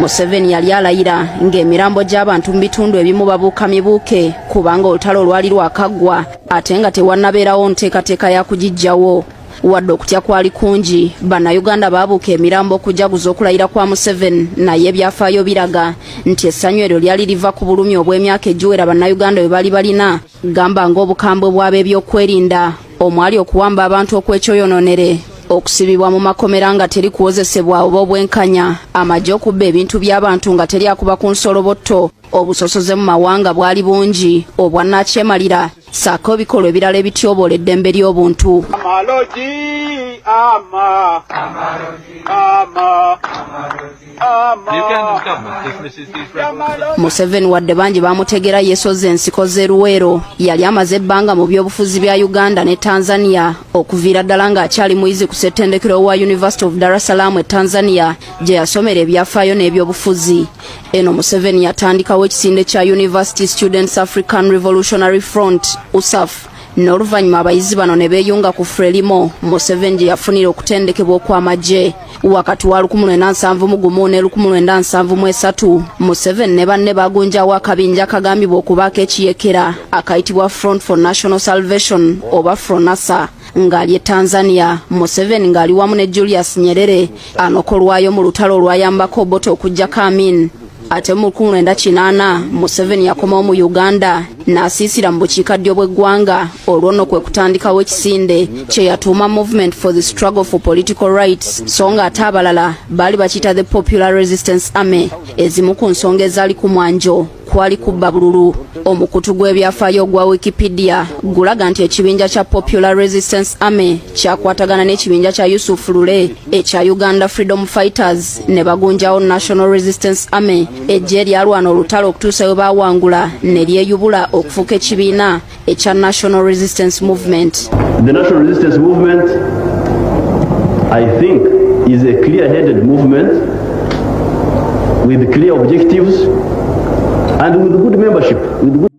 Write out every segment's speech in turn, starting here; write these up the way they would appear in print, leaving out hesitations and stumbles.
Museveni yali alayira ng'emirambo gy'abantu mu bitundu ebimu babuuka mibuuke kubanga olutalo lwali lwakaggwa ate nga tewannabeerawo nteekateeka ya kugiggyawo. Wadde okutya kwali kungi, Bannayuganda baabuuka emirambo okujaguza okulayira kwa Museveni, naye ebyafaayo biraga nti essanyu eryo lyali liva ku bulumi obw'emyaka egiwera Bannayuganda bwe baali balina, gamba ng'obukambwe bw'ab'ebyokwerinda omwali okuwamba abantu okw'ekyoyonoonere, okusibibwa mu makomera nga teri kuwozesebwa oba obwenkanya, amagye okubba ebintu by'abantu nga teri akuba ku nsolobotto, obusosoze mu mawanga bwali bungi obwannakyemalira, ssaako ebikolwa ebirala ebityoboola eddembe ly'obuntu. Amaloji ama ama The Ugandan government dismisses these rebels as Museveni wadde bangi bamutegera yeesoze ensiko z'e Luweero, yali amaze ebbanga mu byobufuzi bya Uganda ne Tanzania okuviira ddala ng'akyali muyizi ku ssettendekero wa University of Dar es Salaam e Tanzania gye yasomera ebyafaayo n'ebyobufuzi. Eno Museveni yatandikawo ekisinde kya University Students African Revolutionary Front, USAF, n'oluvannyuma abayizi bano ne beeyunga ku Frelimo Museveni gye yafunira okutendekebwa okw'amagye. Wakati wa 1971 ne 1973, Museveni ne banne bagunjawo akabinja akagambibwa okubaako ekiyekera akayitibwa Front for National Salvation oba FRONASA. Ng'ali e Tanzania, Museveni ng'ali wamu ne Julius Nyerere anokolwayo mu lutalo olwayambako Obote okuggyako Amin. Ate mu 1980 Museveni yakomawo mu Uganda n'asiisira mu bukiikaddyo bw'eggwanga, olwo nno kwe kutandikawo ekisinde kye yatuuma Movement for the Struggle for Political Rights, so nga ate abalala baali bakiyita the Popular Resistance Army. Ezimu ku nsonga ezaali ku mwanjo kwali kubba bululu. Omukutu gw'ebyafaayo ogwa Wikipedia gulaga nti ekibinja kya Popular Resistance Army kyakwatagana n'ekibinja kya Yusuf Lule ekya Uganda Freedom Fighters ne bagunjawo National Resistance Army, eggye lyalwana olutalo okutuusa we baawangula ne lyeyubula okufuuka ekibiina ekya National Resistance Movement. The National Resistance Movement, I think, is a clear-headed movement with clear objectives and with good membership. With good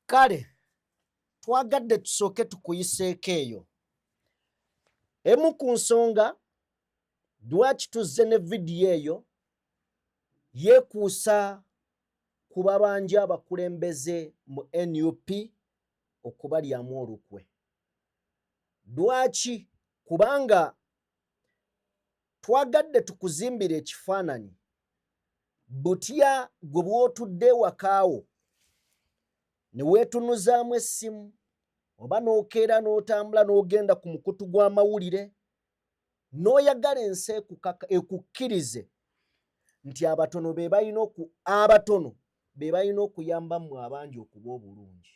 Kale twagadde tusooke tukuyiseeko eyo emu ku nsonga lwaki tuzze ne vidiyo eyo yeekuusa ku babanja abakulembeze mu NUP okubalyamu olukwe. Lwaki? Kubanga twagadde tukuzimbire ekifaananyi butya gwe bw'otudde ewakaawo ne weetunuzaamu essimu oba n'okeera n'otambula n'ogenda ku mukutu gw'amawulire n'oyagala ensi ekukkirize nti abatono be balina okuyamba mmwe abangi okuba obulungi,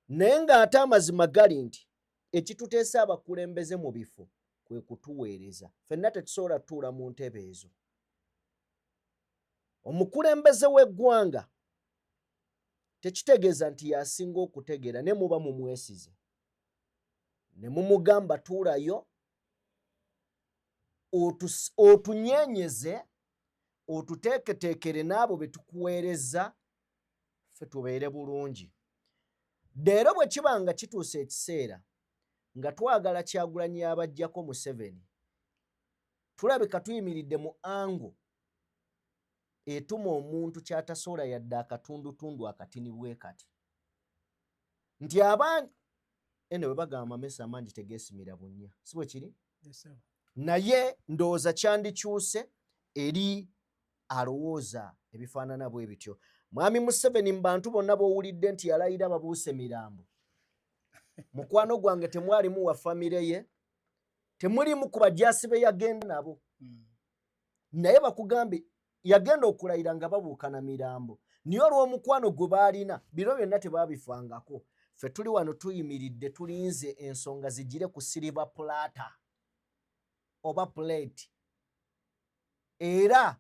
naye ng'ate amazima gali nti ekituteesa abakulembeze mu bifo kwe kutuweereza. Ffenna tetusobola tutuula mu ntebe ezo. Omukulembeze w'eggwanga tekitegeeza nti yasinga okutegeera, ne muba mumwesize ne mumugamba tuulayo otunyenyeze, otuteeketeekere n'abo be tukuweereza, ffe tubeere bulungi. Leero bwe kiba nga kituuse ekiseera nga twagala Kyagulanyi abajjako Museveni, tulabika tuyimiridde mu ango etuma omuntu kyatasobola yadde akatundutundu akatini bwe kati nti abaana ene bwe bagamba amamese amangi tegeesimira bunnya, si bwe kiri? Naye ndowooza kyandikyuse eri alowooza ebifaanana bwe bityo. Mwami Museveni, mu bantu bonna b'owulidde nti yalayira babuuse mirambo, mukwano gwange, temwalimu wa famire ye, temulimu ku bajaasi be yagenda nabo. Naye bakugambe yagenda okulayira nga babuukana mirambo, naye olw'omukwano gwe baalina biro byonna tebaabifangako. Ffe tuli wano tuyimiridde tulinze ensonga zigire ku silver platter oba plate, era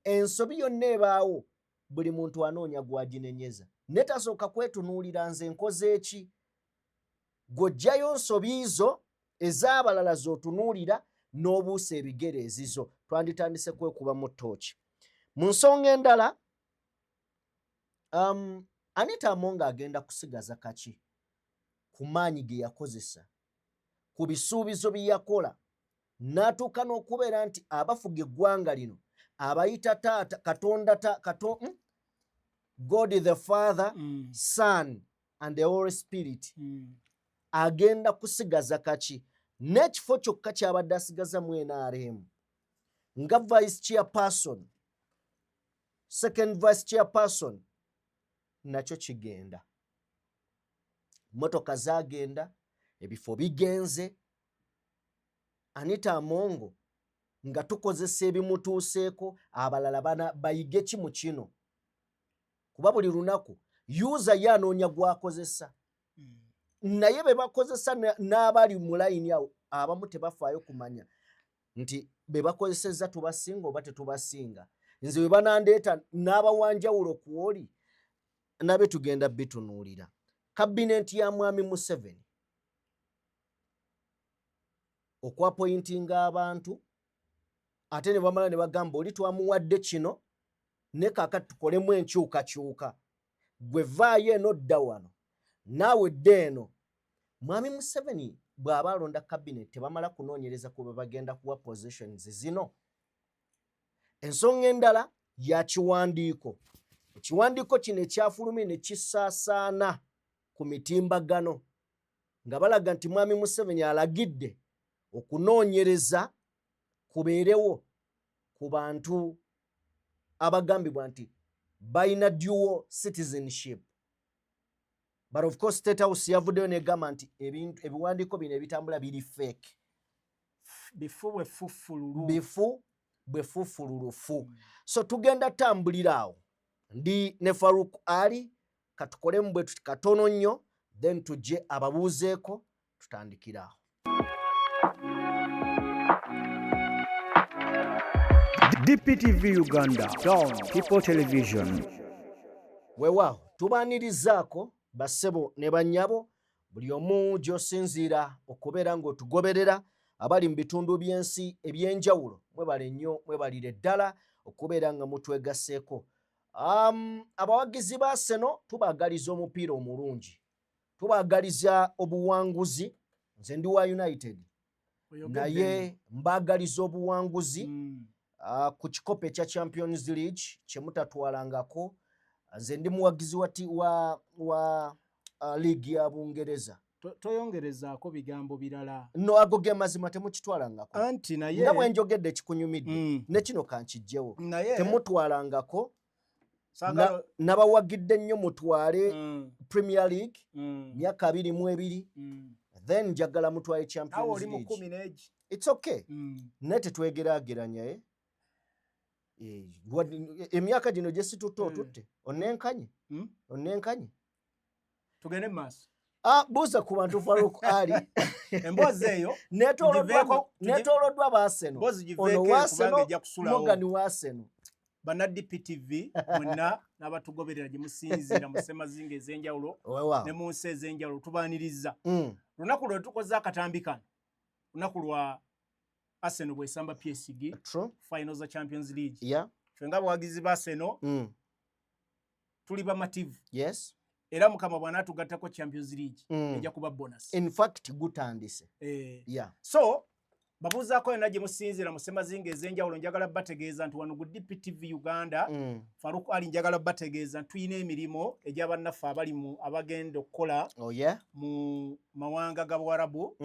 ensobi yonna ebaawo buli muntu anoonya gwaginenyeza ne tasooka kwetunuulira nze nkoze eki. Gw'oggyayo nsobi zo, ez'abalala z'otunuulira n'obuusa ebigere ezizo. Twanditandise kwekubamu ttooki. Mu nsonga endala, Anita Among agenda kusigaza kaki ku maanyi ge yakozesa ku bisuubizo bye yakola? N'atuuka n'okubeera nti abafuga eggwanga lino abayita taata Katonda ta, kato, God the Father, Son and the Holy Spirit. Agenda kusigaza kaki n'ekifo kyokka ky'abadde asigaza mu NRM nga vice chairperson, second vice chairperson, nakyo kigenda. Motoka zagenda, ebifo bigenze. Anita Amongo nga tukozesa ebimutuuseeko, abalala bana bayige ki mu kino? Kuba buli lunaku yuza ye anoonya gwakozesa, naye be bakozesa n'abali mu layini awo abamu tebafaayo kumanya nti be bakozesezza tubasinga oba tetubasinga. Nze bwe banandeeta n'abawanjawulo ku oli nabe tugenda bitunuulira. Kabinenti ya Mwami Museveni okwapointinga abantu, ate ne bamala ne bagamba oli twamuwadde kino ne kaakati tukolemu enkyukakyuka, gwe vaayo eno dda wano, naawe dda eno. Mwami Museveni bw'aba alonda cabinet tebamala kunoonyereza ku bwe bagenda kuwa positions zino. Ensonga endala ya kiwandiiko. Ekiwandiiko kino ekyafulumye ne kisaasaana ku mitimbagano nga balaga nti Mwami Museveni alagidde okunoonyereza kubeerewo ku bantu abagambibwa nti balina dual citizenship. But of course State House yavuddeyo negamba nti ebintu ebiwandiiko bino ebitambula biri fake. Bifu bwe ffufululu. Bifu bwe ffufululufu. So tugenda tambulira awo, ndi ne Faruk Ali. Katukolemu bwe tuti katono nnyo, then tujje ababuuzeeko, tutandikire awo. DPTV Uganda, Dawn People Television. Weewaawo, tubaanirizaako bassebo ne bannyabo, buli omu gy'osinziira okubeera ng'otugoberera, abali mu bitundu by'ensi eby'enjawulo, mwebale nnyo, mwebalire ddala okubeera nga mutwegasseeko. Abawagizi ba Arsenal tubaagaliza omupiira omulungi, tubaagaliza obuwanguzi. Nze ndi wa United, naye mbaagaliza obuwanguzi ku kikopo ekya Champions League kye mutatwalangako. Nze ndi muwagizi wa league ya Bungereza. Toyongerezaako bigambo birala. No, ago ge mazima, temukitwalangako. Anti naye Nga bwe njogedde kikunyumidde, ne kino kankijjewo. Naye Temutwalangako. Saagala Nabawagidde nnyo mutwale Premier League myaka 22, then njagala mutwale Awo Champions oli mu League. 10 n'egi. It's okay, naye tetwegeraageranya, eh? Emyaka gino gye situtte, otutte onenkanye, onenkanye. Tugende mu maaso. Ah, buuza ku bantu, Faruk Ali. Emboozi eyo Neetooloddwa baaseno. Emboozi Ono giveeko kubanga waaseno, ejja kusulawo. Morgan waaseno. Banna DPTV mwenna n'abatugoberera gye musinziira mu ssemazinga ez'enjawulo Weewaawo. ne mu nsi ez'enjawulo, tubaaniriza. Lunaku lwe tukoze akatambi kano, lunaku lwa Arsenal bwesamba PSG final za Champions League. Ffe nga abawagizi ba Arsenal tuli bamativu, era Mukama bw'anaatugattako Champions League ejja kuba bonus. In fact gutandise. So babuuzaako yonna gye musinziira mu ssemazinga ez'enjawulo, njagala bategeeza nti wano ku DPTV Uganda, Faruk Ali, njagala bategeeza nti tulina emirimu egy'abannaffe abali mu abagenda okukola mu mawanga ga Buwarabu,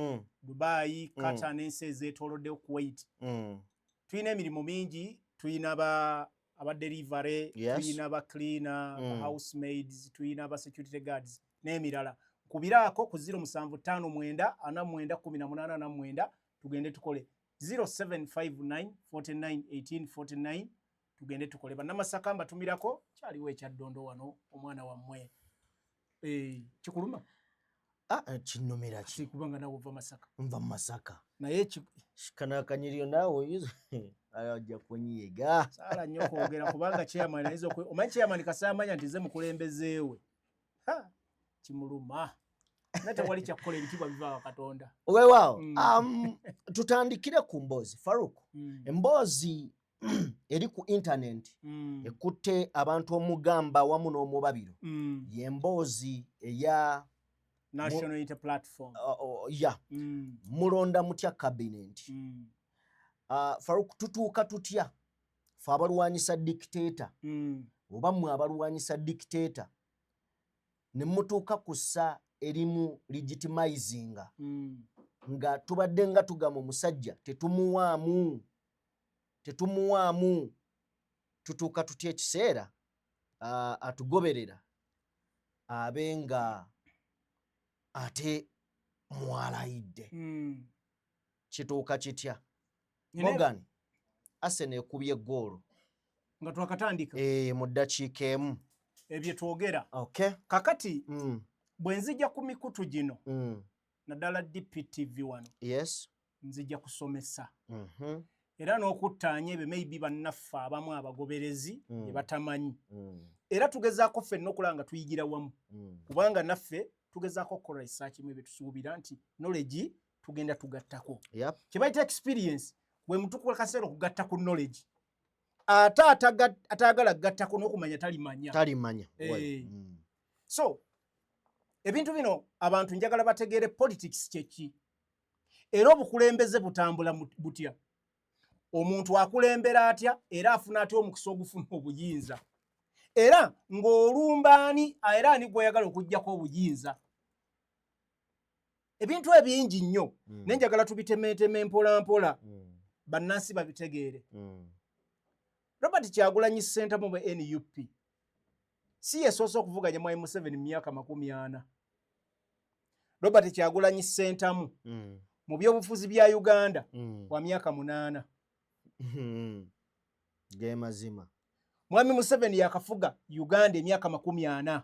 Dubai, Qatar n'ensi ezeetooloddewo, Kuwait. Tulina emirimu mingi, tulina ba aba delivery, tulina ba cleaner, ba housemaids, tulina ba security guards n'emirala. Nkubiraako ku 0759 49 18 49, tugende tukole. 0759 49 18 49, tugende tukole. Bannamasaka mbatumirako, kyaliwo ekyaddondo wano, omwana wammwe. Kikuluma? Ah, kinnumira ki? Si kubanga nawe ova Masaka. Nva mu Masaka. Naye Kano akanyiriro naawe oyinza ajja kunyiiga. Saala nnyo kwogera kubanga chairman ayinza omanyi chairman kasaamanya nti nze mukulembezeewe. Ha, kimuluma. Naye tewali kyakukola, ebitiibwa biva wa Katonda. Weewaawo. Tutandikire ku mboozi, Faruk. Emboozi eri ku internet ekutte abantu omugamba wamu n'omubabiro, y'emboozi eya National Unity Platform. Ya, mulonda mutya cabinet? Faruk, tutuuka tutya fe abalwanyisa dictator oba mmwe abalwanyisa dictator ne mutuuka ku ssa erimu legitimizinga nga tubadde nga tugamba omusajja tetumuwaamu, tetumuwaamu? Tutuuka tutya ekiseera atugoberera abe nga ate mwalayidde? Kituuka kitya? Morgan, Arsenal ekubye eggoolo. Nga twakatandika. E, mu ddakiika 1. Ebyo twogera. Kakati bwe nzija ku mikutu gino, naddala DPTV wano, nzija kusomesa era n'okuttaanya ebyo maybe bannaffe abamu abagoberezi bye batamanyi. Era tugezaako ffenna okulaba nga tuyigira wamu, kubanga naffe tugezaako okukola research mu ebyo tusuubira nti knowledge tugenda tugattako. Kye bayita experience bwe mutukuwa kaseera okugatta ku knowledge, ate atayagala kugattako n'okumanya talimanya. Talimanya. Eh. So ebintu bino abantu njagala bategeere politics kyeki era obukulembeze butambula butya, omuntu akulembera atya, era afuna atya omukisa ogufuna obuyinza, era ng'olumba ani, era ani gw'oyagala okugjako obuyinza. Ebintu ebingi nnyo naye njagala tubitemeeteme mpola mpola bannansi babitegeere. Robert Kyagulanyi Ssentamu bwe NUP si yesoose okuvuganya Mwami Museveni mu myaka 40. Robert Kyagulanyi Ssentamu mu byobufuzi bya Uganda wa myaka 8. Ge mazima. Mwami Museveni yakafuga Uganda emyaka 40.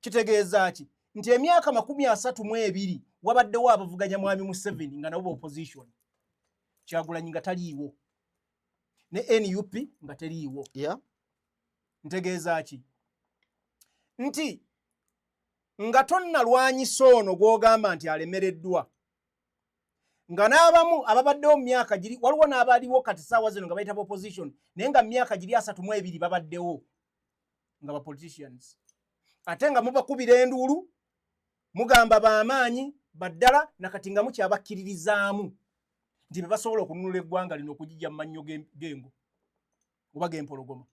Kitegeeza ki? Nti emyaka 32 wabaddewo abavuganya Mwami Museveni nga nabo opposition, Kyagulanyi nga taliiwo ne NUP nga teriiwo. Ntegeeza ki? Nti nga tonnalwanyisa ono gw'ogamba nti alemereddwa, nga n'abamu ababaddewo mu myaka giri, waliwo n'abaliwo kati saawa zino nga bayita opposition, naye nga mu myaka giri 32 babaddewo nga ba politicians, ate nga mubakubira enduulu, mugamba b'amaanyi baddala, nakati nga mukyabakkiririzaamu nti be basobola okununula eggwanga lino okugijja mu mannyo g'engo oba g'empologoma.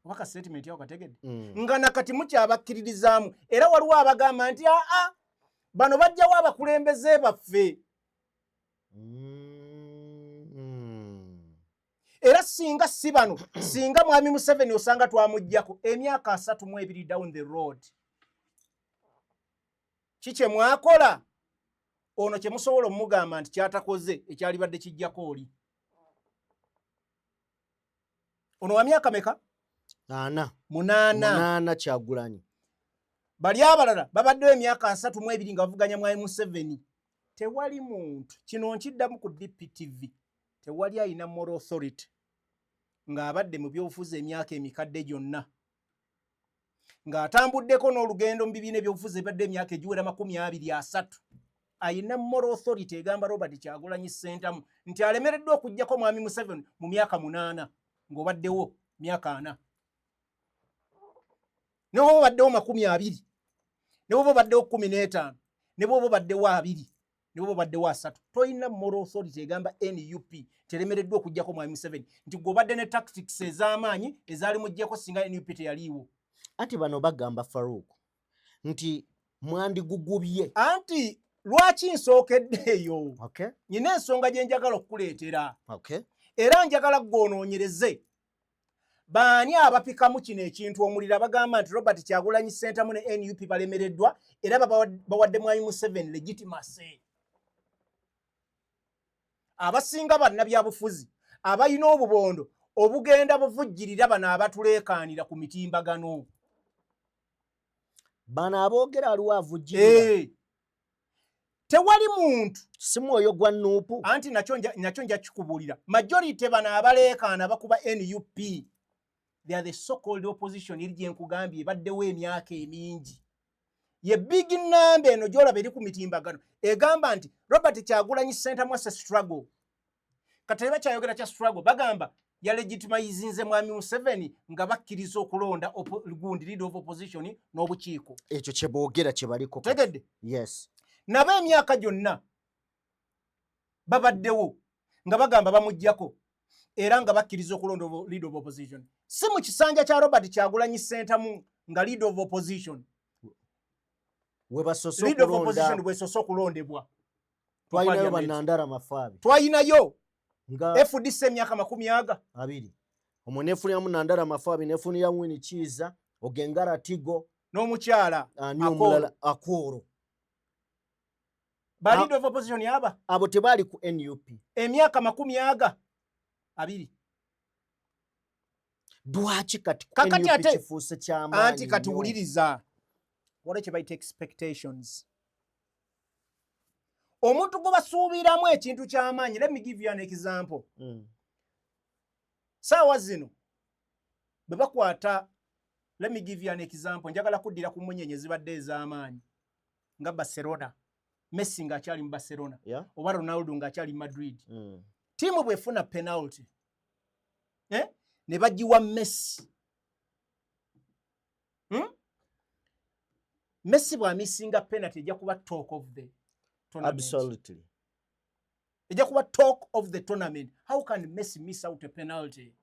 Oba ka statement awo kategedde? Nga nakati mukyabakkiririzaamu, era waliwo abagamba nti aa, bano bajjawo abakulembeze baffe. Era singa si bano, singa Mwami Museveni osanga twamuggyako emyaka 32 down the road. Ki kye mwakola ono kye musobola omugamba nti kyatakoze ekyalibadde kijjako oli ono wa myaka meka? Ana. 8. 8, Kyagulanyi. Bali abalala babaddewo emyaka 32 nga bavuganya Mwami Museveni. Tewali muntu, kino nkiddamu ku DPTV, tewali alina moral authority ng'abadde mu byobufuzi emyaka emikadde gyonna, ng'atambuddeko n'olugendo mu bibiina ebyobufuzi ebadde emyaka egiwera 20, 30, ayina moral authority egamba Robert Kyagulanyi Ssentamu nti alemereddwa okugjako Mwami Museveni mu myaka 8 ng'obaddewo myaka 40. Ne bwoba obaddewo 20, ne bwoba obaddewo 15, ne bwoba obaddewo 20, ne bwoba obaddewo 30, tolina moral authority egamba NUP teremereddwa okugjako Mwami Museveni, nti gwe obadde ne tactics ez'amaanyi ezaali muggyeko singa NUP teyaliiwo. Anti bano bagamba, Farouk, nti mwandigugubye. Anti lwaki nsookedde eyo? Nyina ensonga gye njagala okukuleetera. Era njagala gwonoonyereze baani abapikamu kino ekintu omuliro, abagamba nti Robert Kyagulanyi Ssentamu ne NUP balemereddwa era bawadde Mwami Museveni legitimacy. Abasinga bannabyabufuzi abalina obubondo obugenda buvujjirira bano abatuleekaanira ku mitimbagano. Bano aboogera aliwo avujjirira. Eh. Tewali muntu. Si mwoyo gwa NUP. Anti nakyo nja kikubuulira. Majority bano abaleekaana bakuba NUP, they are the so called opposition eri gye nkugambye ebaddewo emyaka emingi. Ye big number eno gy'olaba eri ku mitimbagano egamba nti Robert Kyagulanyi Ssentamu ase struggle. Kati bakyayogera kya struggle, bagamba yalegitimizinze Mwami Museveni nga bakkiriza okulonda gundi leader of opposition n'obukiiko. Ekyo kyeboogera kye baliko. Tegedde? Yes. Nabo emyaka gyonna babaddewo nga bagamba bamuggyako era nga bakkiriza okulonda leader of opposition, si mu kisanja kya Robert Kyagulanyi Ssentamu nga leader of opposition. Webasose leader of okulonda. Opposition bwesose okulondebwa. Twalinayo Parliament. Banandara Mafaabi. Twayinayo nga FDC emyaka makumi aga abiri omwo nefuniramu Nandala Mafaabi, nefuniramu Wini Kiiza, Ogengara Tigo n'omukyala ani Akoro. Omulala Akoro. Ba leader of opposition aba Abo tebaali ku NUP. Emyaka 20. Lwaki kati ku Kakati NUP kifuuse kyamaanyi anti kati nnyo? Wuliriza, waliwo kye bayita expectations. Omuntu gwe basuubiramu ekintu ky'amaanyi, let me give you an example. Saawa zino bwe bakwata, let me give you an example, njagala kuddira ku munyenye zibadde ez'amaanyi nga Barcelona, Messi ng'akyali mu Barcelona oba Ronaldo ng'akyali mu Madrid. Ttiimu bw'efuna penalty, eh? Ne bagiwa Messi, Messi bw'amisinga penalty, ejja kuba talk of the tournament. Ejja kuba talk of the tournament. How can Messi miss out a penalty?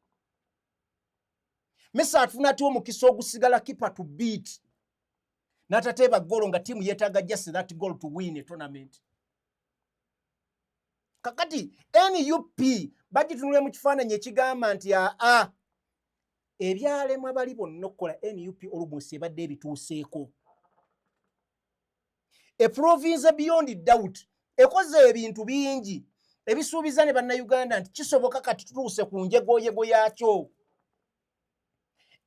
Messi afuna atya omukisa ogusigala keeper to beat n'atateeba golo nga ttiimu yeetaaga just that goal to win a tournament? Kakati NUP bagitunula mu kifaananyi ekigamba nti aa, ebyalemwa bali bonna okukola, NUP almost ebadde ebituuseeko, eprovince beyond doubt ekoze ebintu bingi ebisuubiza ne Bannayuganda nti kisoboka. Kati tutuuse ku njegoyego yaakyo.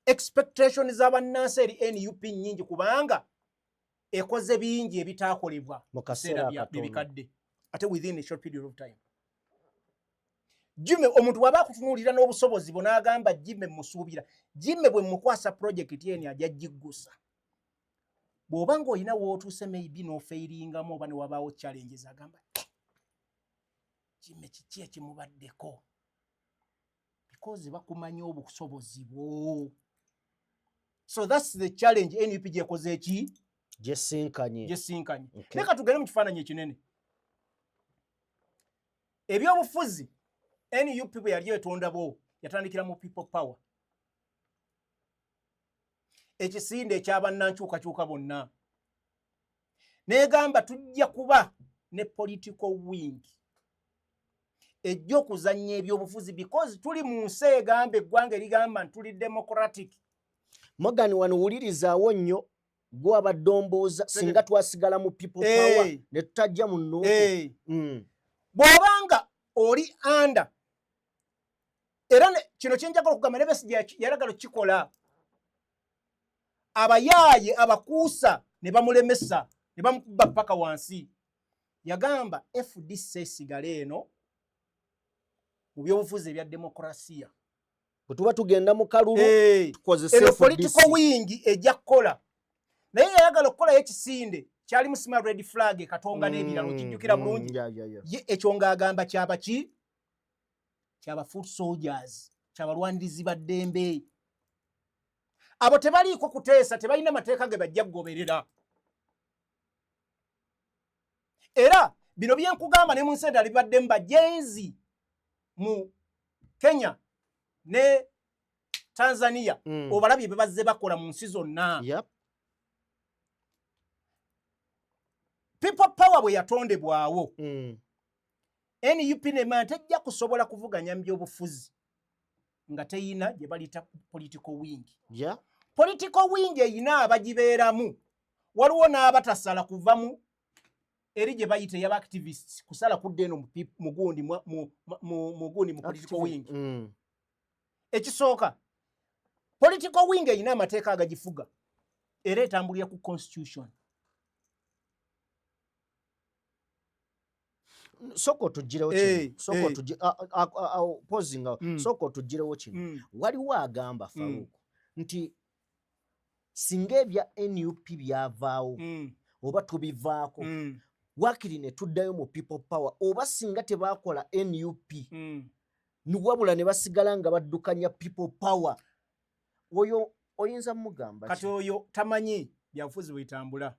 Expectation z'abannansi eri NUP nnyingi kubanga ekoze bingi ebitaakolebwa mu biseera kaseera akatono. Bibikadde ate within a short period of time. Jime, omuntu bw'aba akutunuulira n'obusobozi bwe n'agamba, "Jime musuubira, Jime bwe mukwasa project eni ajja giggusa," bw'oba ng'olina w'otuuse maybe n'ofeiringamu oba ne wabaawo challenges, agamba, "Eh, Jime kiki ekimubaddeko?" Because bakumanya obusobozi bwo. So that's the challenge NUP gyekoze eki Gyesinkanye. Gyesinkanye. Naye katugende mu kifaananyi ekinene, ebyobufuzi. NUP bwe yali etondabo yatandikira mu People Power, ekisinde ekyabannankyukakyuka bonna, negamba tujja kuba ne political wing ejja okuzannya ebyobufuzi because tuli mu nsi egamba, eggwanga erigamba nti tuli democratic. Morgan, wano wulirizaawo nnyo gwe abadde ombuuza singa twasigala mu People Power ne tutajja mu NUP. Bw'obanga oli under era kino kyenjagala okugamba, ne Besigye yalagala okukikola, abayaaye abakuusa ne bamulemesa ne bamukuba paka wansi. Yagamba FDC esigale eno mu byobufuzi ebya demokrasiya. Bwe tuba tugenda mu kalulu tukozese Eno FDC. Political wing ejja kukola, naye yayagala okukolayo ekisinde kyali musima red flag, Katonga n'ebirala, okijjukira bulungi. Yeah. Ye ekyo ng'agamba kyabaki? Kyaba foot soldiers, kyabalwanirizi ba ddembe. Abo tebaliiko kuteesa, tebalina mateeka ge bajja kugoberera. Era bino byenkugamba ne mu nsi endala bibaddemu, bajenzi mu Kenya ne Tanzania obalabye bye bazze bakola mu nsi zonna. People Power bwe yatondebwawo, NUP nema tejja kusobola kuvuganya mu byobufuzi nga teyina gye balita political wing. Political wing eyina abagibeeramu, waliwo n'abatasala kuva mu eri gye bayita eyaba activists kusala kudda eno mu gundi mu gundi mu political wing. Ekisooka, political wing eyina amateeka agagifuga era etambulira ku constitution. Sooka otugirewo kino. Sooka pausinga. Sooka otugirewo kino. Waliwo agamba, Farouk, nti singa ebya NUP byavaawo oba tubivaako, wakiri ne tuddayo mu People Power, oba singa tebakola NUP wabula ne basigala nga baddukanya People Power, oyo oyinza mugamba Kati ki? Oyo tamanyi byabufuzi bwetambula.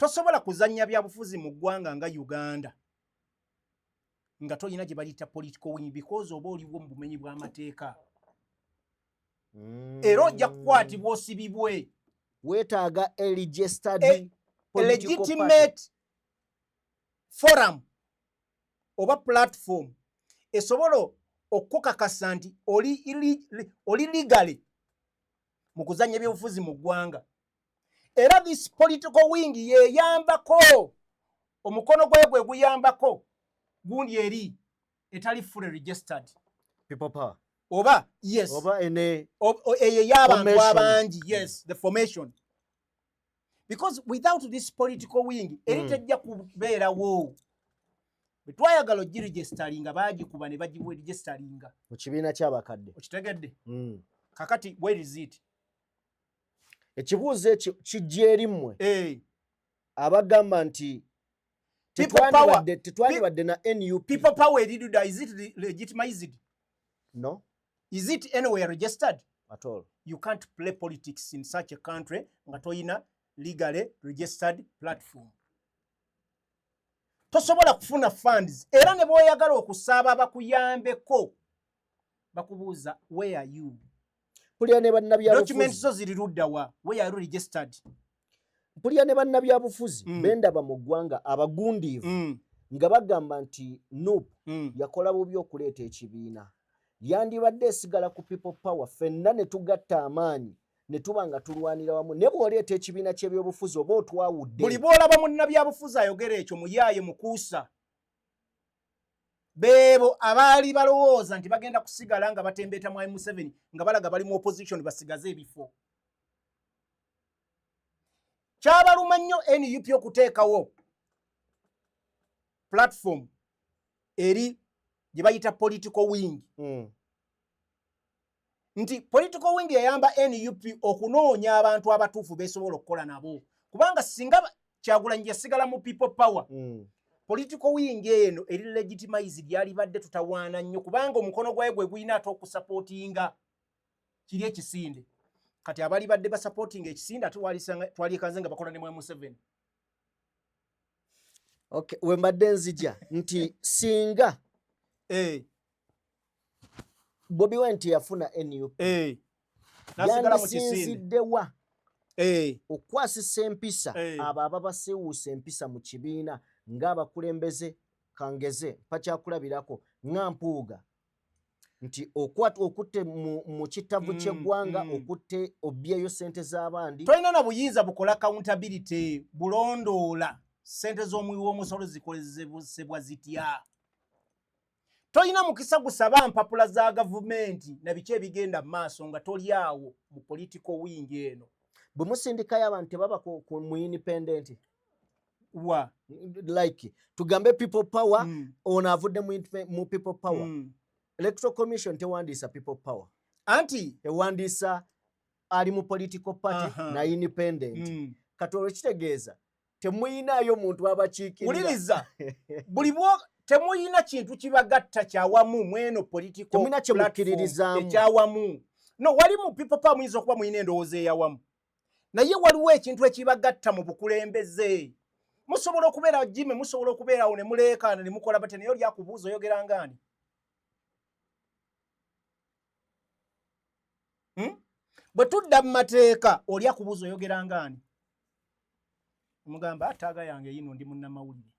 Tosobola kuzannya byabufuzi mu ggwanga nga Uganda nga tolina gye baliyita political wing, because oba oliwo mu bumenyi bw'amateeka. Era ojja kukwatibwa osibibwe. Weetaaga a registered a legitimate forum oba platform esobola okukakasa nti oli legally mu kuzannya ebyobufuzi mu ggwanga. Era this political wing yeyambako, omukono gwayo gwe guyambako gundi eri etali fully registered. People Power. Oba yes. Oba ene eyo ey'abantu formation. abangi, yes, the formation, because without this political wing eri tejja kubeerawo. Bwe twayagala ogiregisteringa, baagikuba ne bagiregisteringa mu kibiina ky'abakadde. Okitegedde? Kakati where is it? Ekibuuzo ekyo kijja eri mmwe abagamba nti People Power. Tetwandibadde na NUP. People Power eriduda, is it legitimized? No. Is it anywhere registered? At all. You can't play politics in such a country nga toyina legally registered platform. Tosobola kufuna funds, era ne bw'oyagala okusaba bakuyambeko, bakubuuza, "Where are you?" Mpulira ne Documents bannabyabufuzi zo ziri ludda wa? Where are you registered? Mpulira ne bannabyabufuzi bendaba mu ggwanga abagundiivu nga bagamba nti NUP yakola bubi okuleeta ekibiina, yandibadde esigala ku People Power, ffenna ne tugatta amaanyi ne tuba nga tulwanira wamu, ne bw'oleeta ekibiina ky'ebyobufuzi oba otwawudde. Buli bw'olaba munnabyabufuzi ayogera ekyo, muyaaye mukuusa. Beebo abaali balowooza nti bagenda kusigala nga batembeeta mwami Museveni, nga balaga bali mu opposition, basigaze ebifo. Kyabaluma nnyo NUP okuteekawo platform eri gye bayita political wing, nti political wing yayamba NUP okunoonya abantu abatuufu besobola okukola nabo, kubanga singa Kyagulanyi yasigala mu People Power, political wing eno eri legitimized yalibadde tutawaana nnyo, kubanga omukono gwayo gwe gulina ate okusupportinga kiri ekisinde. Kati abali badde basupportinga ekisinde ate twalikanze nga bakola ne mwe Museveni. Okay, we mbadde nzija nti singa Bobi Wine teyafuna NUP, nasigala mu kisinde, yandisinziddewa okukwasisa empisa abo ababasiiwuusa empisa mu kibiina ng'abakulembeze? Kangeze mpakyakulabirako nga Mpuuga, nti okutte mu kitavu ky'eggwanga, okutte obbyeyo ssente z'abandi. Tolina na buyinza bukola accountability, bulondoola ssente z'omuwi w'omusolo zikozesebwa zitya. Tolina mukisa gusaba mpapula za gavumenti na biki ebigenda mu maaso nga toli awo mu political wing eno. Bwe musindikayo abantu tebaba mu independent? Wa? Like tugambe People Power, ono avudde mu People Power. Electoral Commission tewandiisa People Power. Anti ewandiisa ali mu political party na independent. Kati olwo kitegeeza temuyinaayo muntu abakiikirira. Wuliriza, buli bwo temuyina kintu kibagatta kyawamu mweno political Temulina kye platform mukkiririzaamu. ekyawamu. No, wali mu People Power muyinza okuba muyina endowooza eyawamu, naye waliwo ekintu ekibagatta mu bukulembeze. Musobola okubeera jime, musobola okubeerawo ne muleekaana ne mukola batya, naye oli akubuuza, "Oyogera ngaani?" Bwe tudda mu mateeka, oli akubuuza, "Oyogera ngaani?" Omugamba, "Tag yange yino, ndi munnamawulire."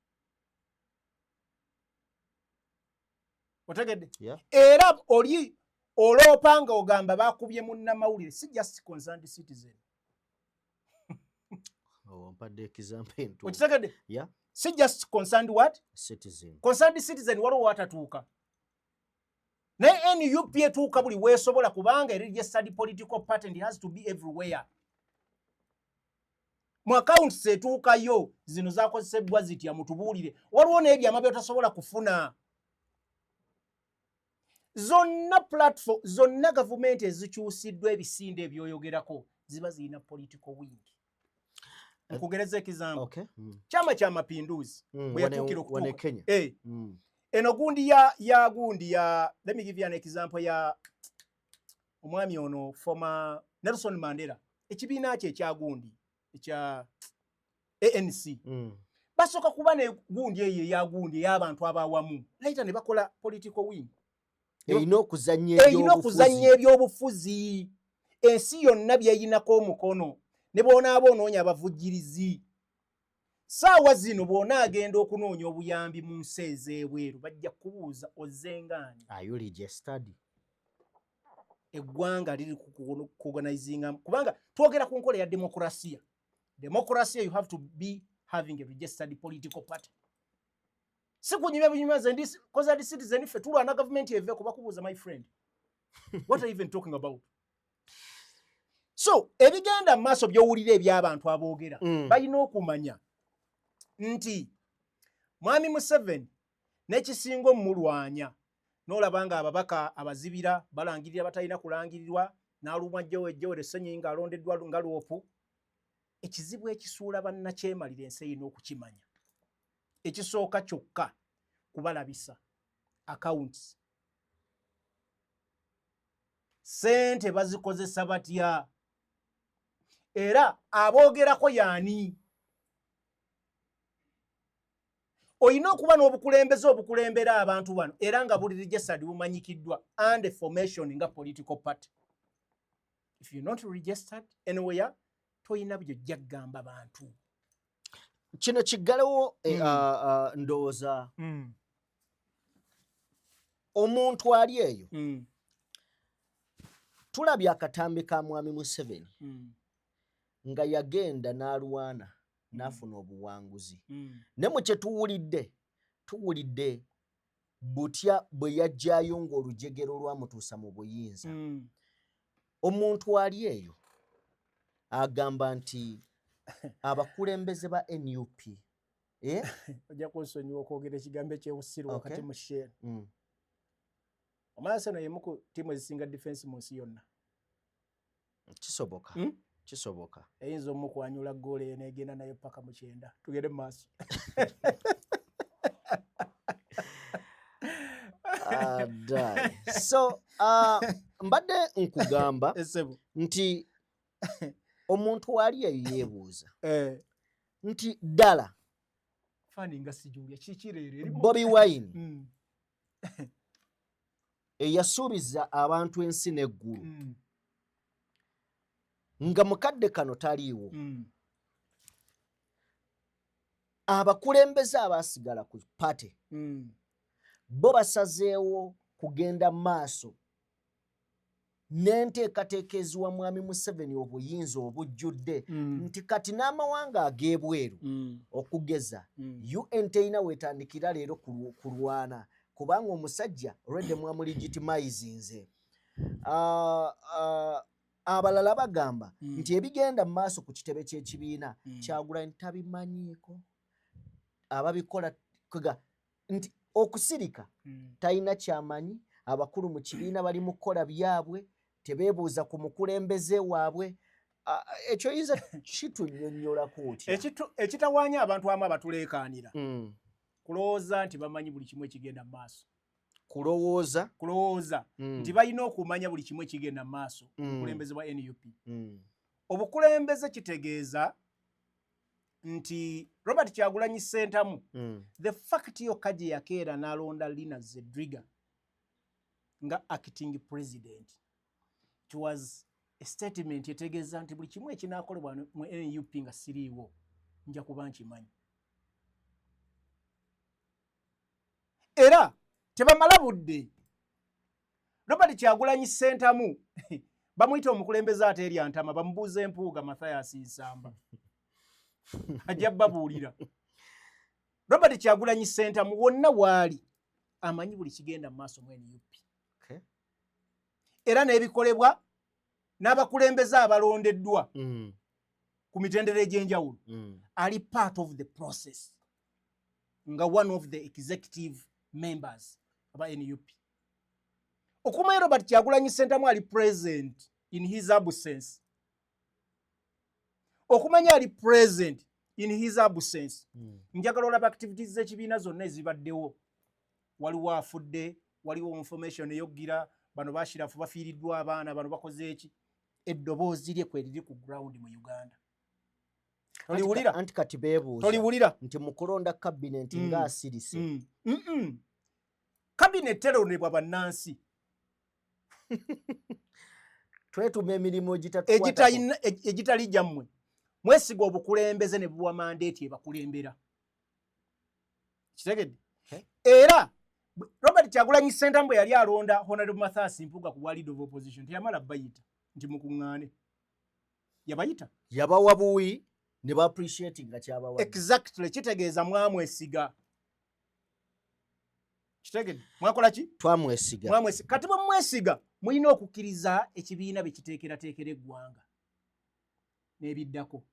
Otegedde? Yeah. Era oli oloopa nga ogamba bakubye munnamawulire, si just concerned citizen. Oh, mpadde example entuufu. Okitegedde? Yeah. Si just concerned what? Citizen. Concerned citizen waliwo watatuuka, naye NUP etuuka buli weesobola, kubanga eri registered political party and it has to be everywhere. Mu accounts etuukayo, zino zakozesebwa zitya, mutubuulire. Waliwo n'ebyama byotasobola kufuna. Zonna platform zonna gavumenti ezikyusiddwa ebisinde ebyoyogerako ziba zirina political wing. Nkugereza example. Chama Kya Mapinduzi bwe yatuukira wane okutuuka Kenya. Eno gundi ya gundi ya, let me give you an example ya omwami ono, former Nelson Mandela, ekibiina kye ekya gundi ekya ANC basooka kuba ne gundi eyo eya gundi ey'abantu abawamu, later ne bakola political wing. Erina okuzannya. Erina okuzannya ebyobufuzi. Ensi yonna byeyinako omukono, ne bw'onaaba onoonya abavujjirizi saawa zino, bw'onaagenda okunoonya obuyambi mu nsi ez'ebweru, bajja kubuuza ozzengaani. Are you registered? Eggwanga liri kuorganizinga, kubanga twogera ku nkola ya demokrasiya. Demokrasiya, you have to be having a registered political party. Si kunyumya bunyumya, nze ndi concerned citizen, ffe tulwana gavumenti eve kubakubuuza. My friend, what are you even talking about? So ebigenda mu maaso by'owulira eby'abantu aboogera, balina okumanya nti Mwami Museveni n'ekisinga omulwanya, n'olaba nga ababaka abazibira balangirira batalina kulangirirwa, n'alumwa Jowe Ssennyonyi ng'alondeddwa nga lwopu. Ekizibu ekisuula bannakyemalira, ensi erina okukimanya, ekisooka kyokka kubalabisa accounts, sente bazikozesa batya, era aboogerako yaani. Olina okuba n'obukulembeze obukulembera abantu bano, era nga buli registered, bumanyikiddwa and formation nga political party. If you're not registered anywhere, toyina byojja kugamba bantu. Kino kiggalewo. Ndowooza omuntu ali eyo, tulabye akatambi ka Mwami Museveni nga yagenda n'alwana n'afuna obuwanguzi, ne mu kye tuwulidde, tuwulidde butya bwe yajjayo ng'olujegero lwamutuusa mu buyinza. Omuntu ali eyo agamba nti abakulembeze ba NUP, eh? Ojja kunsonyiwa okwogera ekigambo ekyebusiru wakati mu show. Omanyi Arsenal yemu ku ttiimu ezisinga defense mu nsi yonna? Kisoboka. Kisoboka. Eyinza omukwanyula goolo eyo negenda nayo paka mu 90. Tugende mu maaso. Adai. So mbadde nkugamba Esebo. nti omuntu wali eyo yeebuuza nti ddala Fani nga sijuulya kiki leero erimu? Bobi Wine eyasuubiza abantu ensi n'eggulu, nga mukadde kano taliiwo, abakulembeze abaasigala ku party bo basazeewo kugenda maaso n'enteekateeka eziwa Mwami Museveni obuyinza obujjudde, nti kati n'amawanga ag'ebweru, okugeza UN, terina weetandikira leero kulwana kubanga omusajja already mwamulegitimizinze. Abalala bagamba nti ebigenda mu maaso ku kitebe ky'ekibiina, Kyagulanyi tabimanyiiko, ababikola kwega nti okusirika talina kyamanyi, abakulu mu kibiina bali mu kukola byabwe, tebeebuuza ku mukulembeze waabwe. Ekyo oyinza kitunnyonnyolako otya? Ekitawaanya abantu amu abatuleekaanira, kulowooza nti bamanyi buli kimu ekigenda mu maaso. Kulowooza. Kulowooza nti balina okumanya buli kimu ekigenda mu maaso. Obukulembeze bwa NUP, obukulembeze kitegeeza nti Robert Kyagulanyi Ssentamu, the fact yokka gye yakeera n'alonda Lina Zedriga nga acting president, it was a statement etegeeza nti buli kimu ekinaakolebwa mu NUP nga siriiwo nja kuba nkimanyi. Era tebamala budde. Robert Kyagulanyi Ssentamu bamuyita omukulembeze ate erya ntama, bamubuuza empuuga Mathias Nsamba ajja babuulira. Robert Kyagulanyi Ssentamu wonna waali amanyi buli kigenda mu maaso mu NUP, era n'ebikolebwa n'abakulembeze abalondeddwa ku mitendera egy'enjawulo. Ali part of the process nga one of the executive members aba NUP. Okumanya Robert Kyagulanyi Ssentamu ali present in his absence, okumanya ali present in his absence, njagala olaba activities z'ekibiina zonna ezibaddewo. Waliwo afudde, waliwo information eyoggira bano bashirafu bafiiriddwa abaana, bano bakoze eki, eddoboozi lye kwe liri ku ground mu Uganda. Toliwulira? Anti kati beebuuza Toliwulira? nti mu kulonda kabineti ng'asirise. Cabinet terondebwa bannansi. Twetuma emirimu egitatukwatako. Egitali gyammwe. Mwesiga obukulembeze ne buwa mandate ebakulembera. Kitegedde? Era Robert Kyagulanyi Ssentamu bwe yali alonda Honorable Mathias Mpuuga ku bwa leader of opposition, teyamala bayita nti mukuŋŋaane. Yabayita? Yabawa buwi ne ba appreciate nga kyabawa. Exactly, kitegeeza mwamwesiga. Kitegedde? Mwakola ki? Twamwesiga. Mwamwesiga. Kati bwe mwesiga, mulina okukkiriza ekibiina bye kiteekerateekera eggwanga n'ebiddako.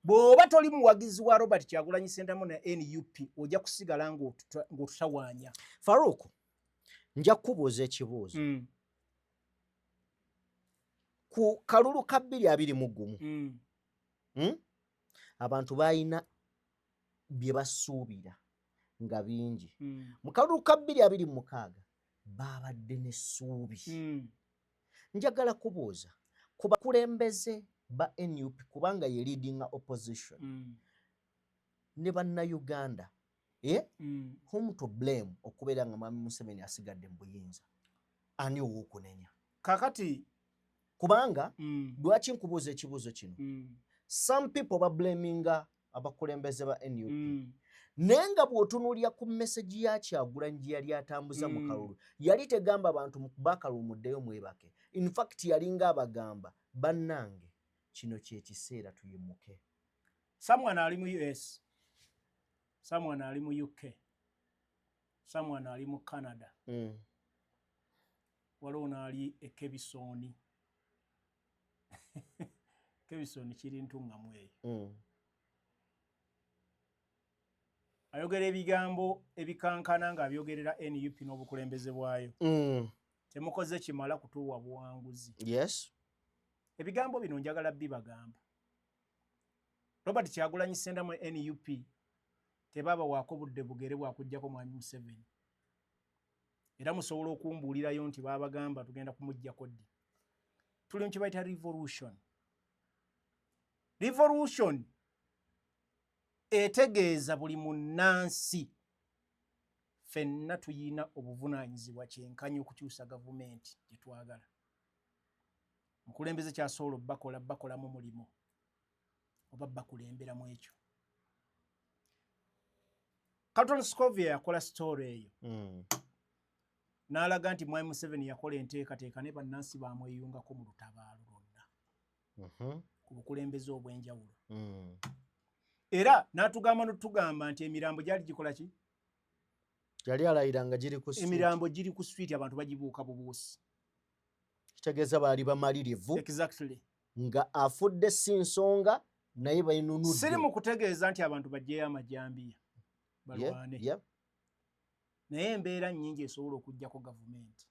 Bw'oba toli muwagizi wa Robert Kyagulanyi Ssentamu na NUP, ojja kusigala ng'otutawaanya. Farouk, nja kukubuuza ekibuuzo. Ku kalulu ka 2021, Abantu balina bye basuubira nga bingi. Mu kalulu ka 2026 baabadde n'essuubi. Njagala kubuuza ku bakulembeze ba NUP, kubanga ye leading opposition, ne bannayuganda, eh? Whom to blame okubeera nga Mwami Museveni asigadde mu buyinza? Ani ow'okunenya? Kakati Kubanga lwaki nkubuuza ekibuuzo kino? Some people bablaminga abakulembeze ba NUP, naye nga bw'otunuulira ku message ya Kyagulanyi gye yali atambuza mu kalulu, yali tegamba bantu mukuba akalulu muddeyo mwebake. In fact, yalinga abagamba, bannange, kino kyekiseera tuyimuke. Someone ali mu US, someone ali mu UK, someone ali mu Canada, waliwo n'ali e Kebisoni. Kebisoni kiri Ntungamu eyo. Ayogera ebigambo ebikankana ng'abyogerera NUP n'obukulembeze bwayo. Temukoze kimala kutuwa buwanguzi. Ebigambo bino njagala bibagamba. Robert Kyagulanyi Ssentamu, NUP tebabawaako budde bugere bwakuggyako Mwami Museveni. Era musobola okumbuulirayo nti babagamba tugenda kumuggyako ddi? Tuli mu kibayita revolution. Revolution etegeeza buli munnansi ffenna tuyina obuvunaanyizibwa kyenkanyi okukyusa gavumenti gye twagala. Mukulembeze kyasobola obbakola bakolamu mulimu oba bakulemberamu ekyo. Carlton Scovia yakola story eyo n'alaga nti Mwami Museveni yakola enteekateeka ne bannansi bamweyungako mu lutabaalo lwonna ku bukulembeze obw'enjawulo. Era n'atugamba n'otugamba nti emirambo gyali gikola ki? Yali alayira nga giri ku street. Emirambo giri ku street, abantu bagibuuka bubuusi. Kitegeeza baali bamalirivu. Nga afudde si nsonga, naye bainunudde. Siri mu kutegeeza nti abantu baggyeyo amajambiya balwane, naye embeera nnyingi esobola okuggyako gavumenti,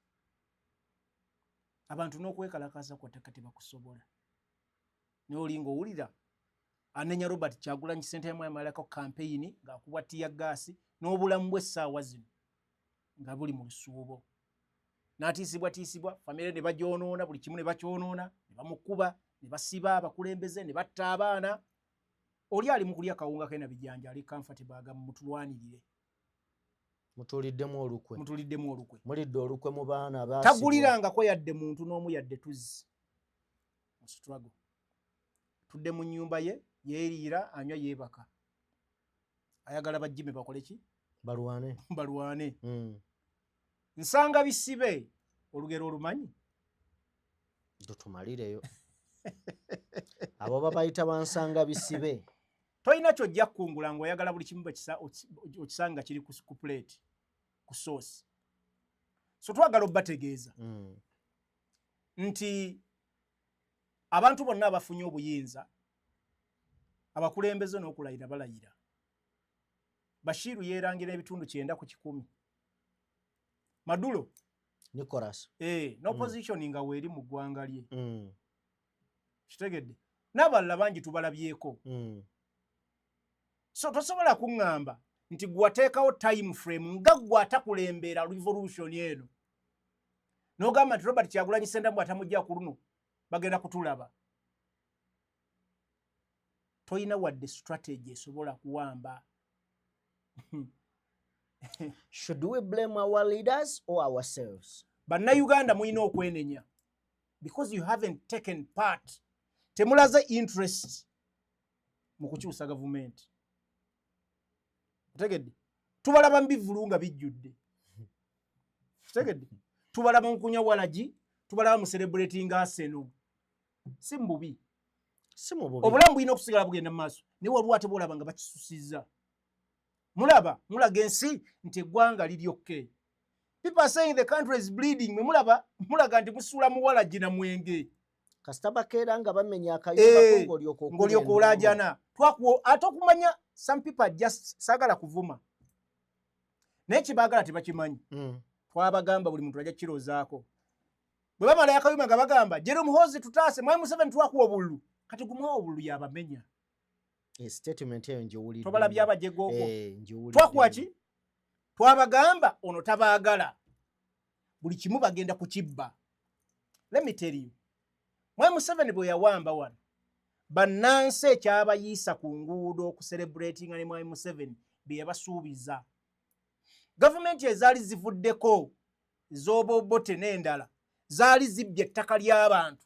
abantu n'okwekalakaasa kwattaka tebakusobola. Naye oli ng'owulira anenya Robert Kyagulanyi Ssentamu amalako kampeyini ng'akubwa tear gas, n'obulamu bw'essaawa zino nga buli mu lusuubo, n'atiisibwatiisibwa, famire ne bagyonoona, buli kimu ne bakyonoona, ne bamukuba, ne basiba abakulembeze, ne batta abaana. Oli ali mu kulya kawunga ke na bijanja, ali comfortable, agamba mutulwanirire. Mutuliddemu olukwe. Mutuliddemu olukwe. Mulidde olukwe mu baana abaasibwa. Tagulirangako yadde muntu n'omu yadde tuzzi mu struggle. Tudde mu nnyumba ye, yeeriira, anywa, yeebaka, ayagala bajjime bakole ki? Balwane. Balwane. Nsanga bisibe, olugero olumanyi. Tutumalireyo abo babayita bansanga bisibe. Tolina kyojja kukungula ng'oyagala buli kimu okisanga kiri ku plate, ku sauce. So twagala obbategeeza nti abantu bonna abafunye obuyinza, abakulembeze n'okulayira balayira. Bashiru yeerangira ebitundu 90. Madulo Nicolas. Eh, n'opposition nga weeri mu ggwanga lye. Kitegedde? N'abalala bangi tubalabyeko. So tosobola kuŋŋamba nti gwateekawo time frame nga gwe atakulembera revolution eno, n'ogamba nti Robert Kyagulanyi Ssentamu bw'atamugja ku luno bagenda kutulaba. Toyina wadde strategy esobola kuwamba. Should we blame our leaders or ourselves? Bannayuganda mulina okwenenya because you haven't taken part, temulaze interest mu kukyusa gavumenti. Otegedde? Tubalaba mu bivulu nga bijjudde, otegedde? Tubalaba mu kunywa walagi, tubalaba mu celebrating Arsenal. Si mu bubi. Si mu bubi. Obulamu bulina okusigala bugenda mu maaso, naye waliwo ate boolaba nga bakisusizza. Mulaba mulaga ensi nti eggwanga liri okay. People are saying the country is bleeding. Mwe mulaba mulaga nti musuula muwalagi na mwenge. Kasita bakeera nga bamenya akayumba ng'olyoka okuba ng'olyoka enduulu. Olaajana twakuwa ate okumanya some people are just, saagala kuvuma, naye kyebaagala tebakimanyi. Twabagamba buli muntu ajja kukiroozaako. Bwe bamala akayumba nga bagamba, "General Muhoozi tutaase, Mwami Museveni twakuwa obululu." Kati gumuwa obululu yabamenya. Statement eyo ngiwulidde. Tobala byabajega okwo. Ngiwulidde. Twakuwa ki? Twabagamba ono tabaagala, buli kimu bagenda kukibba. Let me tell you, Mwami Museveni bwe yawamba wano bannansi, ekyabayiisa ku nguudo okucelebratinga ne Mwami Museveni bye yabasuubiza, gavumenti ezaali zivuddeko ez'Obote n'endala zaali zibbye ettaka ly'abantu,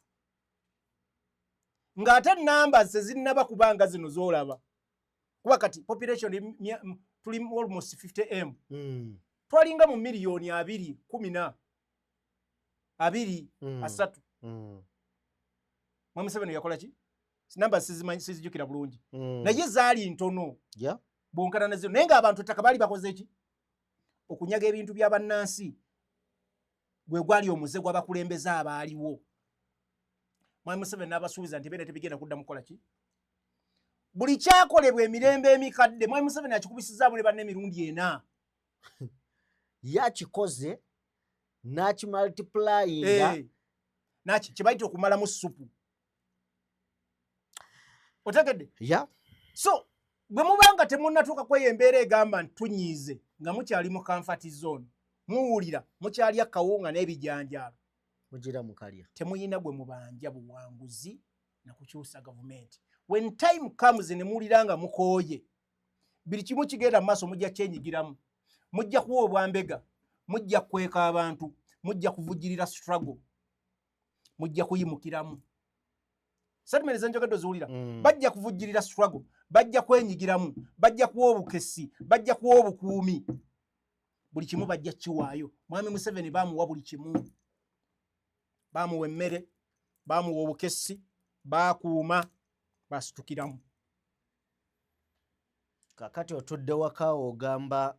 ng'ate namba zezinnaba kubanga zino z'olaba, kuba kati population tuli almost 50 m. Twalinga mu miliyoni abiri kumi na abiri asatu. Mwami Museveni yakola ki? Namba sizimanyi, sizijjukira bulungi, naye zaali ntono bwonkana na zino, naye ng'abantu ettaka baali bakoze ki? Okunyaga ebintu bya bannansi gwe gwali omuze gw'abakulembeze abaaliwo. Mwami Museveni n'abasuubiza nti ebeera tebigenda kudda mukola ki. Buli kyakolebwa emirembe emikadde, Mwami Museveni akikubisizaamu ne banna emirundi ena. Yakikoze n'akimultiplyinga. Naki kye bayita okumalamu supu, otegedde? Yeah. So bwe muba nga temunnatuuka kweyo embeera egamba nti tunyiize, nga mukyali mu comfort zone, muwulira mukyalya kawunga n'ebijanjaalo, mugira mukalya. Temuyina gwe mubanja buwanguzi na kukyusa gavumenti. When time comes ne muwulira nga mukooye, buli kimu kigenda mu maaso, mujja kyenyigiramu, mujja kuwa obwambega, mujja kukweka abantu, mujja kuvujjirira struggle, mujja kuyimukiramu. Statement zenjogedde oziwulira? Mm. Bajja kuvujjirira struggle, bajja kwenyigiramu, bajja kuwa obukesi, bajja kuwa obukuumi, buli kimu bajja kiwaayo. Mwami Museveni bamuwa buli kimu, bamuwa emmere, bamuwa obukesi, bakuuma, basitukiramu. Kakati otudde waka ogamba,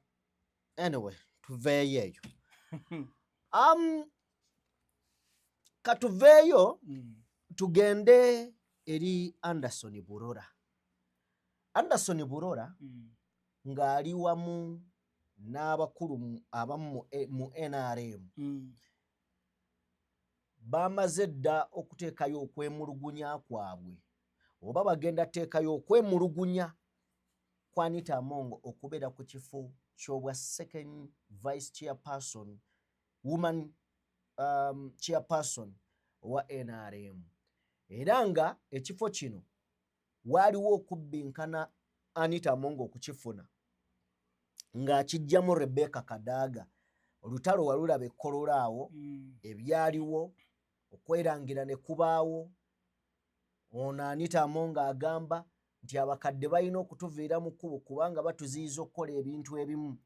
anyway, tuveeyo eyo, katuveeyo tugende eri Anderson Burora. Anderson Burora ng'ali wamu n'abakulu abamu mu NRM bamaze dda okuteekayo okwemulugunya kwabwe, oba bagenda teekayo okwemulugunya kwa Anita Among okubeera ku kifo ky'obwa second vice chairperson, woman chairperson owa NRM. Era nga ekifo kino waaliwo okubbinkana Anita Among okukifuna ng'akijjamu Rebecca Kadaga. Olutalo walulaba ekkololo awo, ebyaliwo okwerangira ne kubaawo. Ono Anita Among agamba nti abakadde balina okutuviira mu kkubo kubanga batuziyiza okukola ebintu ebimu.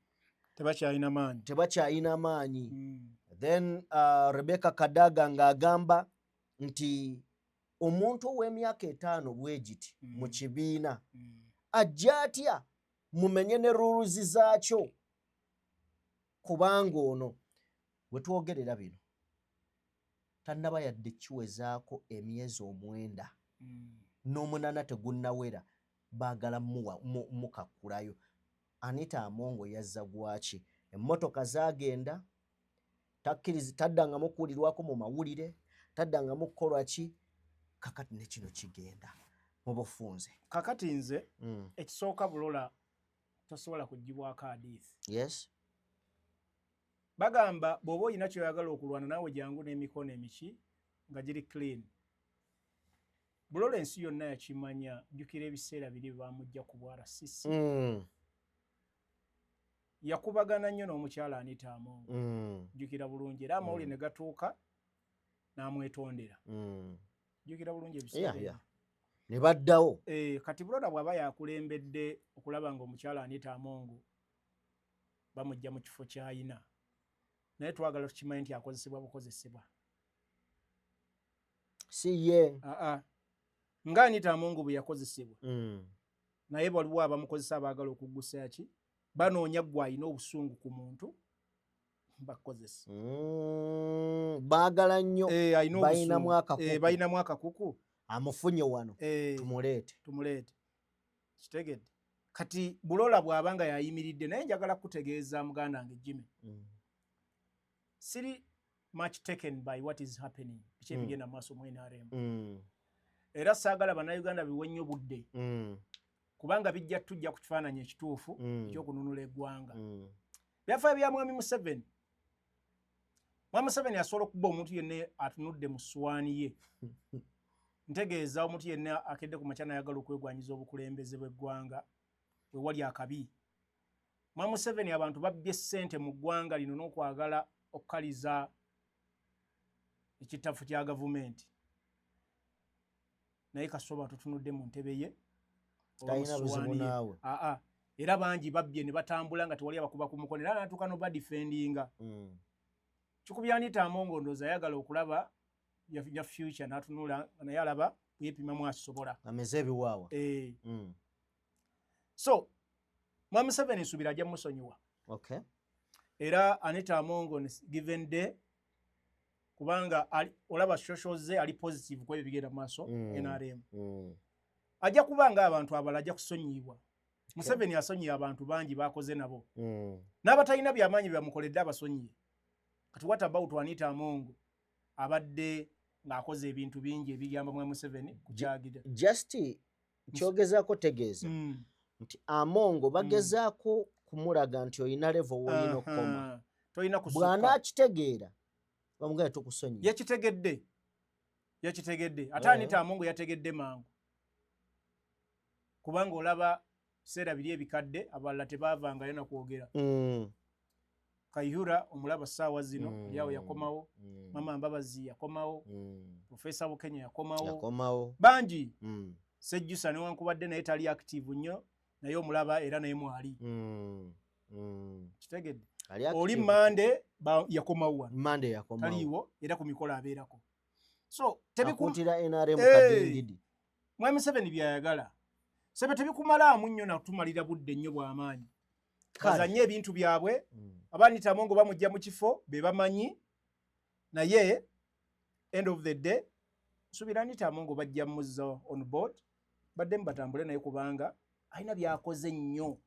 Tebakyalina maanyi. Tebakyalina maanyi. Then Rebecca Kadaga ng'agamba nti omuntu ow'emyaka 50 bwe giti mu kibiina ajja atya mumenye ne rules zaakyo? Kubanga ono we twogerera bino tannaba yadde kiwezaako emyezi 9 n'omunaana tegunnawera, baagala mukakkulayo. Anita Amongo yazza gwaki? Emmotoka zaagenda, takkiriza, taddangamu kuwulirwako mu mawulire, taddangamu kukolwa ki. Kakati ne kino kigenda mu bufunze. Kakati nze ekisooka, Bulola tosobola kugibwako adiisi. Bagamba bw'oba olina kyoyagala okulwana naawe, jangu n'emikono emiki nga giri clean. Bulola ensi yonna yakimanya. Jjukira ebiseera biri bamujja ku bwa RCC. Yakubagana nnyo n'omukyala Anita Among. Jjukira bulungi, era amawulire ne gatuuka n'amwetondera. Jjukira bulungi ebiseera ebyo. Ne baddawo. Kati Bulola bw'aba yakulembedde okulaba nga omukyala Anita Among bamujja mu kifo ky'ayina, naye twagala tukimanyi nti akozesebwa bukozesebwa. Si ye. Aa, nga Anita Among bwe yakozesebwa, naye waliwo abamukozesa abaagala okuggusa ki, banoonya gwe alina obusungu ku muntu bakozesa. Baagala nnyo. Alina Balinamu obusungu. akakuku. Balinamu akakuku. Amufunye wano, tumuleete. Tumuleete, kitegedde. Kati Bulola bw'aba nga yayimiridde, naye njagala kutegeeza muganda wange Jimmy, siri much taken by what is happening, biki ebigenda mu maaso mu NRM. Era saagala Bannayuganda biwe nnyo budde, kubanga bijja tujja ku kifaananyi ekituufu ekyokununula eggwanga. Byafaayo bya Mwami Museveni. Mwami Museveni asobola okuba omuntu yenna atunudde mu suwaani ye. Ntegeeza omuntu yenna akedde ku makya nayagala okwegwanyiza obukulembeze bw'eggwanga, we wali akabi. Mwami Museveni, abantu babbye ssente mu ggwanga lino n'okwagala okukaliza ekitafu kya gavumenti, naye kasoba tutunudde mu ntebe ye oba mu Talina buzibu suwaani ye. naawe. Aa, era bangi babbye ne batambula nga tewali abakuba ku mukono, era natuuka nobadefendinga. Kikubya Anita Among, ndowooza ayagala okulaba ya future, n'atunula nga naye alaba bweyepimamu asobola. Ameze ebiwaawa. So Mwami Museveni nsuubira ajja musonyiwa. Era Anita Among on given day, kubanga olaba social ze ali positive ku ebyo bigenda mu maaso, NRM, ajja kuba nga abantu abalala ajja kusonyiyibwa. Museveni asonyiye abantu bangi bakoze nabo, n'abatalina byamaanyi byamukoledde abasonyiye. Kati what about Anita Among abadde ng'akoze ebintu bingi ebiyamba mwa Museveni kukyagira? Just kyogezaako tegeeza nti Amongo bagezaako kumulaga nti olina level woolina okukoma. Tolina kusukka. Bw'anaakitegeera bamugamba tukusonyiye. Yakitegedde, yakitegedde. Ate Anita Amongo yategedde mangu, kubanga olaba biseera biri ebikadde abalala tebaavangayo nakwogera. Kayihura omulaba ssaawa zino, ali awo yakomawo. Mama Mbabazi yakomawo. Profesa Bukenya yakomawo. Yakomawo. Bangi. Sejjusa newankubadde naye tali active nnyo, naye omulaba era naye mwali. Kitegedde? Ali Oli active. Mande yakomawo wano. Mande yakomawo. Taliiwo, era ku mikolo abeerako. So akuutira NRM Hey! kadingidi. Mwami Museveni byayagala sebe tebikumalaamu nnyo natumalira budde nnyo bw'amaanyi. Bazanye ebintu byabwe. Abanita Amongo bamujja mu kifo be bamanyi, naye end of the day nsuubira Anita Amongo bajja muzza on board, baddemu batambule naye, kubanga alina byakoze nnyo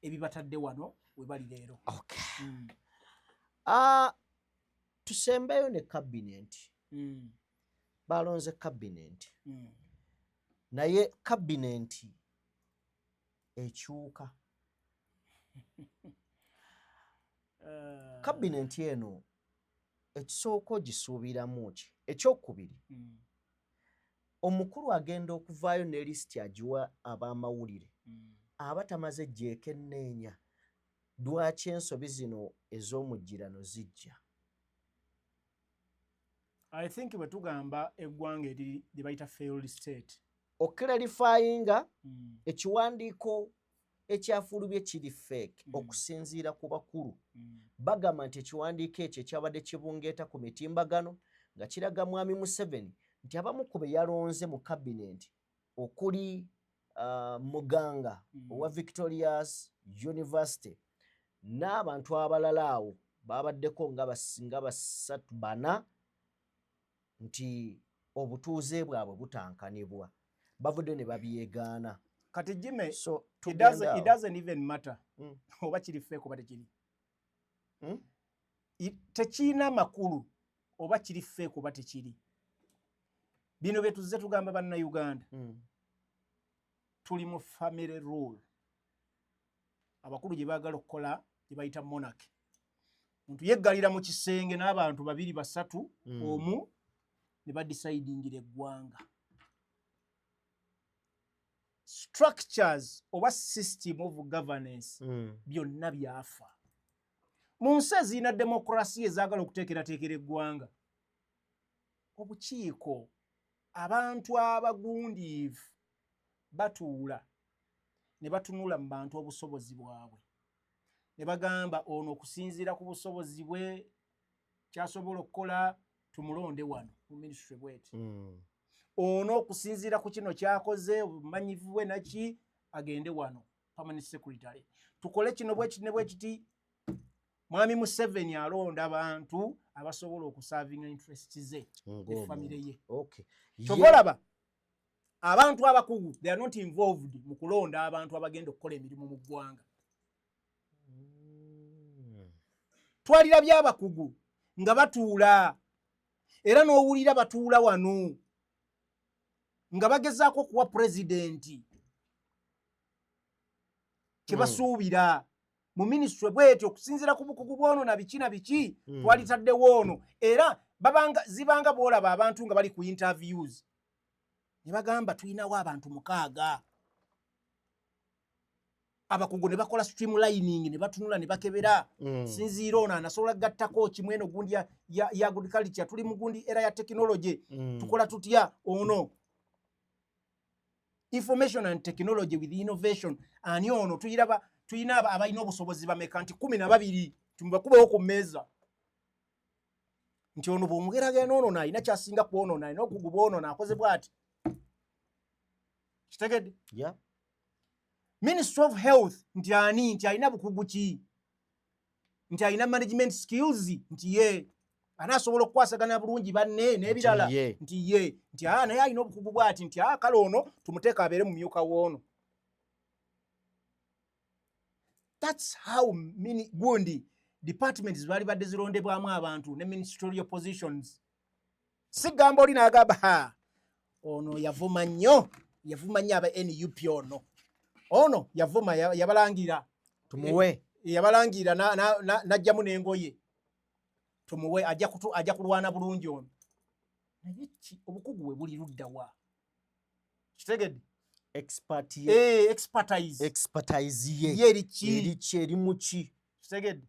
ebibatadde wano we bali leero. Okay. Ah, tusembeyo ne cabinet. Balonze cabinet, naye cabinet ekyuka. Cabinet eno ekisooka ogisuubiramu ki? Ekyokubiri, omukulu agenda okuvaayo ne lisiti agiwa ab'amawulire, aba tamaze gyekenneenya. Lwaki ensobi zino ez'omugirano zijja? I think bwe tugamba eggwanga eriri lye bayita failed state, Oclarifyinga ekiwandiiko ekyafulumye kiri fake. Okusinziira ku bakulu, bagamba nti ekiwandiiko ekyo ekyabadde kibungeeta ku mitimbagano nga kiraga Mwami Museveni nti abamu ku be yalonze mu kabineti okuli Muganga owa Victorious University n'abantu abalala awo babaddeko nga basatu bana, nti obutuuze bwabwe butankanibwa, bavudde ne babyegaana. Kati Jime, So it doesn't even matter oba kiri fake oba tekiri. Tekiina makulu oba kiri fake oba tekiri. Bino bye tuzze tugamba Bannayuganda. Tuli mu family rule, abakulu gye baagala okukola gye bayita monarchy. Muntu yeggalira mu kisenge n'abantu babiri basatu, omu ne badecidingira eggwanga. Structures oba system of governance byonna byafa. Mu nsi ezirina demokurasiya ezaagala okuteekerateekera eggwanga, obukiiko, abantu abagundiivu batuula ne batunula mu bantu obusobozi bwabwe ne bagamba, ono okusinziira ku busobozi bwe kyasobola okukola tumulonde wano mu ministry bweti, ono okusinziira ku kino kyakoze, obumanyivu bwe naki, agende wano permanent secretary, tukole kino bwekiti ne bwekiti. Mwami Museveni alonda abantu abasobola okuservinga interest ze ne famire ye. Kyova olaba abantu abakugu, they are not involved mu kulonda abantu abagenda okukola emirimu mu ggwanga. Twalira byabakugu nga batuula, era n'owulira batuula wano nga bagezaako okuwa pulezidenti kye basuubira mu minisitule bwetyo okusinziira ku bukugu bwono na biki na biki, twalitaddewo ono. Era babanga zibanga bwolaba abantu nga bali ku interviews ne bagamba tulinawo abantu 6 abakugu, ne bakola streamlining ne batunula ne bakebera, sinziira ono anasobola gattako kimu eno gundi ya agriculture, tuli mu gundi era ya technology, tukola tutya ono information and technology with innovation, ani ono tuyiraba, tuyina abalina obusobozi bameka, nti 12 tumubakubewo ku mmeeza, nti ono bw'omugeragera n'ono alina kyasinga kwonoona, alina obukugu bwonoona, akoze bw'ati. Kitegedde? Yeah. Ministry of Health, nti ani, nti alina bukugu ki, nti alina management skills, nti ye anaasobola okukwasagana bulungi banne n'ebirala, Nti ye. nti ye, nti aa naye alina obukugu bw'ati, nti aa kale ono tumuteeka abeere mumyuka w'ono. That's how many gundi departments baali badde zirondebwamu abantu ne ministerial positions. Sigamba oli n'agamba, ha, ono yavuma nnyo, yavuma nnyo aba NUP, ono yavuma, yabalangira, tumuwe. Yabalangira n'ajjamu n'engoye, tumuwe, ajja kulwana bulungi ono. Naye ki obukugu bwe buli ludda wa? Kitegedde? Expert ye. Eh, expertise. Expertise ye. Ye eri ki? Eri ki, eri mu ki? Kitegedde?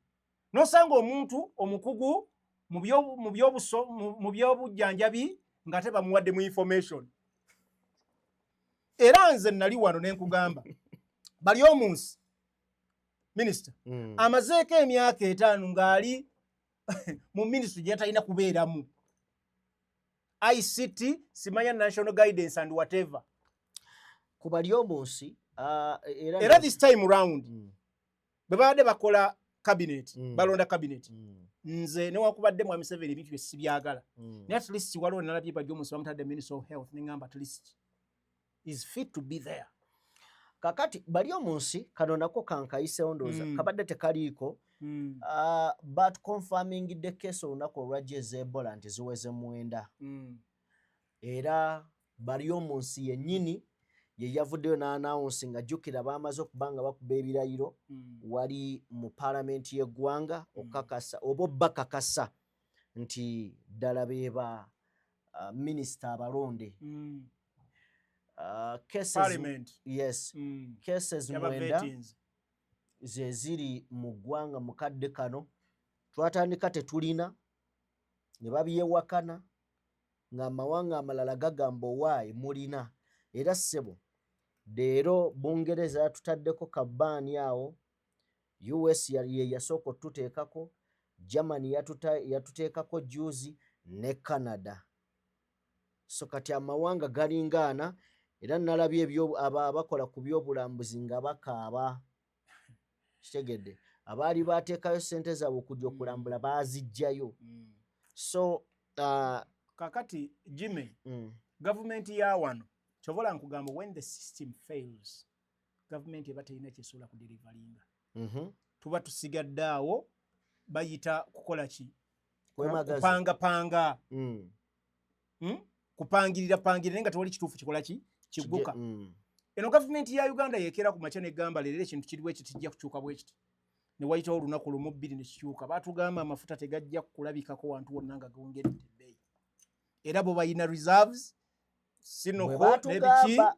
Nosanga omuntu omukugu mu byobujjanjabi ng'ate bamuwadde mu information. Era nze nali wano ne nkugamba bali omunsi minisita amazeeko emyaka 5 ng'ali mu minisitule gye yatalina kubeeramu, ICT, simanya national guidance and whatever. Ku bali omunsi era Era this time round bwe babadde bakola cabinet, balonda cabinet, nze newakubadde mwami Museveni ebintu bye sibyagala, naye at least waliwo nalabye bali omunsi bamutadde minister of health, neŋŋamba at least is fit to be there. Kakati bali omunsi kano nako kankayisewo, ndowooza kabadde tekaliiko. But confirming the case olunaku olwajja ez'Ebola nti ziweze 9. Era bali omunsi yennyini ye yavuddeyo n'announce nga jjukira baamaze okuba nga bakuba ebirayiro wali mu paalamenti y'eggwanga okukakasa oba obbakakasa nti ddala beeba minisita abalonde. Cases, Parliament. Yes. Cases 9 Yabavetinze. ze ziri mu ggwanga mu kadde kano. Twatandika tetulina ne babyewakana ng'amawanga amalala gagamba owaayi mulina. Era ssebo leero Bungereza yatutaddeko kabaani awo, US ye yasooka otuteekako, Germany yatuteekako juzi ne Canada. So kati amawanga galingaana, era nalabye abakola ku byobulambuzi nga bakaaba. Kitegedde? Abaali bateekayo ssente zaabwe okujja okulambula baazijjayo. So Kakati Jimmy, gavumenti ya wano, kyovola nkugamba, when the system fails, gavumenti eba terina kyesobola kudeliveringa. Tuba tusigadde awo bayita kukola ki? Kwemagaza. Kupangapanga. Kupangirira pangirira, naye nga tewali kituufu kikola ki kigguka. Eno gavumenti ya Uganda yekeera ku makya negamba leero ekintu kiri bwekiti, kijja kukyuka bwekiti, ne wayitawo olunaku lumu bbiri ne kikyuka. Baatugamba amafuta tegajja kulabikako wantu wonna nga gongedde ebbeeyi, era bo balina reserves Bwe sinoko n'ebiki. baatugamba.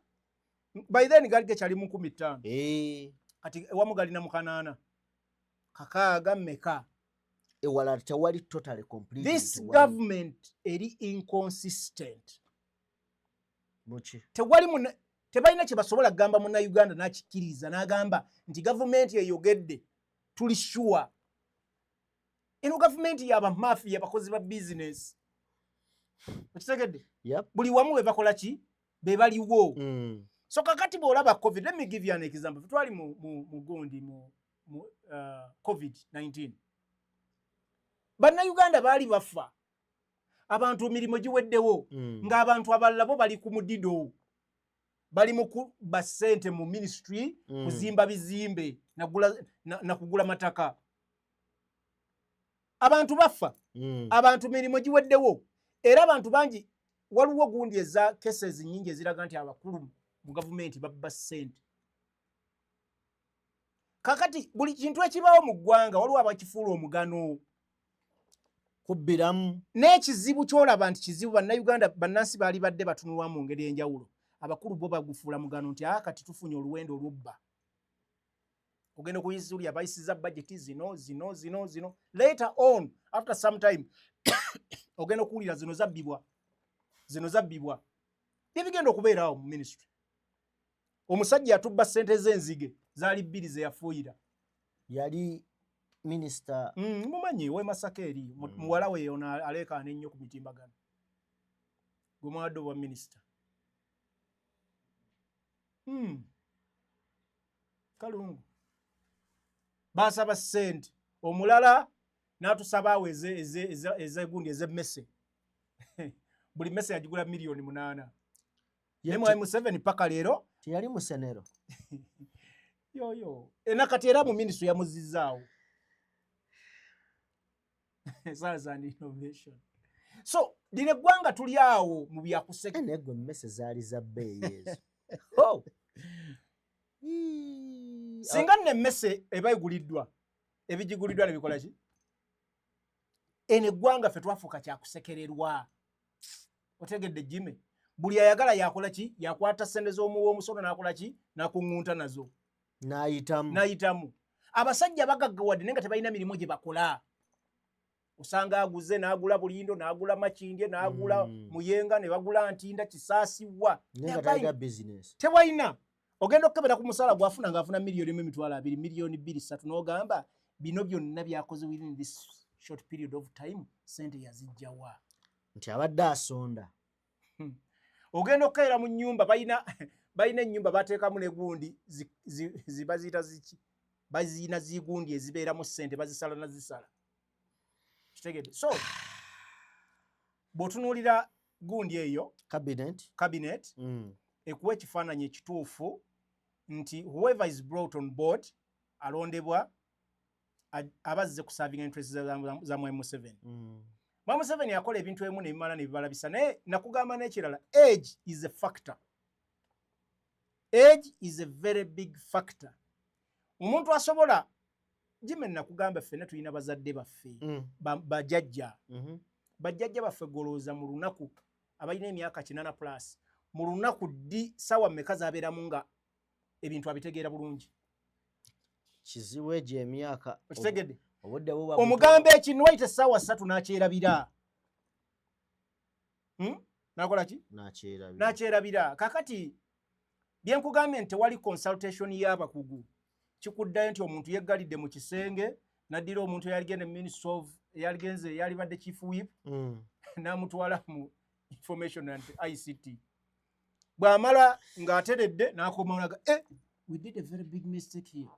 By then gaali gakyali mu 15,000. Eh. Kati ewamu galina mu kanaana, kakaaga, mmeka? Ewala tewali totally complete. This tewali. government eri inconsistent. Muki? Tewali tebalina kye basobola kugamba Munnayuganda n'akikkiriza n'agamba nti gavumenti eyogedde, tuli sure. Eno gavumenti yabamafiya, abakozi ba bizinesi, okitegedde? Yep. Buli wamu be bakola ki, be baliwo. So kakati bw'olaba COVID, let me give you an example. Twali mu gundi mu COVID-19, Bannayuganda baali bafa, abantu emirimu giweddewo, ng'abantu abalala bo bali ku mudido, bali mu kuba ssente mu ministry, kuzimba bizimbe, na kugula mataka. Abantu bafa, abantu mirimu giweddewo, era abantu bangi. Waliwo gundi eza cases nyingi eziraga nti abakulu mu gavumenti babba ssente. Kakati buli kintu ekibaawo mu ggwanga waliwo abakifuula omugano. Kubbiramu. N'ekizibu kyolaba nti kizibu, Bannayuganda, bannansi baali badde batunulwa mu ngeri enjawulo. Abakulu bo bagufuula mugano nti aa, kati tufunye oluwendo olubba, ogenda okuyizulya bayisiza budget zino zino zino zino. Later on, after some time, ogenda okuwulira zino zabbibwa, zino zabbibwa. Byebigenda okubeerawo mu ministry. Omusajja yatubba ssente z'enzige, zaali bbiri zeyafuuyira. Yali minisita? Mumanyi we Masaka eri, muwala we ono aleekaana ennyo ku mitimbagano, gwe mwadde obwa minisita. Kalungu baasaba ssente, omulala n'atusaba awo ezegundi ez'emmese, buli mmese yagigula miliyoni 8, naye mwami Museveni paka leero. Teyali musenero? Yoyo nakati era mu minisitule yamuzizzaawo, Science and Innovation. So lino eggwanga tuli awo mu byakuseka. Eh, naye gwe, emmese zaali za bbeeyi ezo. Oh! Ii, Singa nno emmese eba eguliddwa, ebigiguliddwa ne bikola ki? Eno eggwanga ffe twafuuka kyakusekererwa, otegedde, Jime? Buli ayagala yakola ki, yakwata sente z'omuwa omusolo n'akola ki, n'akuŋŋunta nazo. N'ayitamu. N'ayitamu. Abasajja bagaggawadde naye nga tebalina mirimu gye bakola. Osanga aguze, n'agula Bulindo, n'agula Makindye, n'agula Muyenga, ne bagula Ntinda, Kisaasiwa. Naye nga talina bizinesi. Tewalina. Ogenda okukebera ku musaala gwafuna, ng'afuna miliyoni 1.2 miliyoni, miliyoni 2, 3, n'ogamba bino byonna byakoze within this short period of time, sente yazijjawa? Nti abadde asonda. Ogenda okukeera mu nnyumba, balina ennyumba bateekamu negundi baziyita ziki, baziina zigundi ezibeeramu ssente, bazisala nazisala, kitegedde? So bw'otunuulira gundi eyo, cabinet, cabinet ekuwa ekifaananyi ekituufu nti whoever is brought on board alondebwa abazze ku serving interest za mwami Museveni. Mwami Museveni yakola ebintu ebimu ne bimala ne bibalabisa. Naye nakugamba n'ekirala, age is a factor, age is a very big factor. Omuntu asobola, Jime, nakugamba ffenna tulina bazadde baffe, bajjajja, bajjajja baffe. Golooza mu lunaku abalina emyaka 80 plus, mu lunaku ddi, saawa mmeka zabeeramu nga ebintu abitegeera bulungi? Kizibu egyo emyaka. Okitegedde? Obudde buba. Omugamba ekintu wayita essaawa 3 n'akyerabira. Nakola ki? Nakyerabira. N'akyerabira. Kakati byenkugambye nti tewali consultation y'abakugu, kikuddayo nti omuntu yeggalidde mu kisenge n'addira omuntu eyaligenda ministry of, eyaligenze, eyalibadde chief whip, n'amutwala mu information and ICT. Bw'amala ng'ateredde n'akomawo naga, eh, we did a very big mistake here,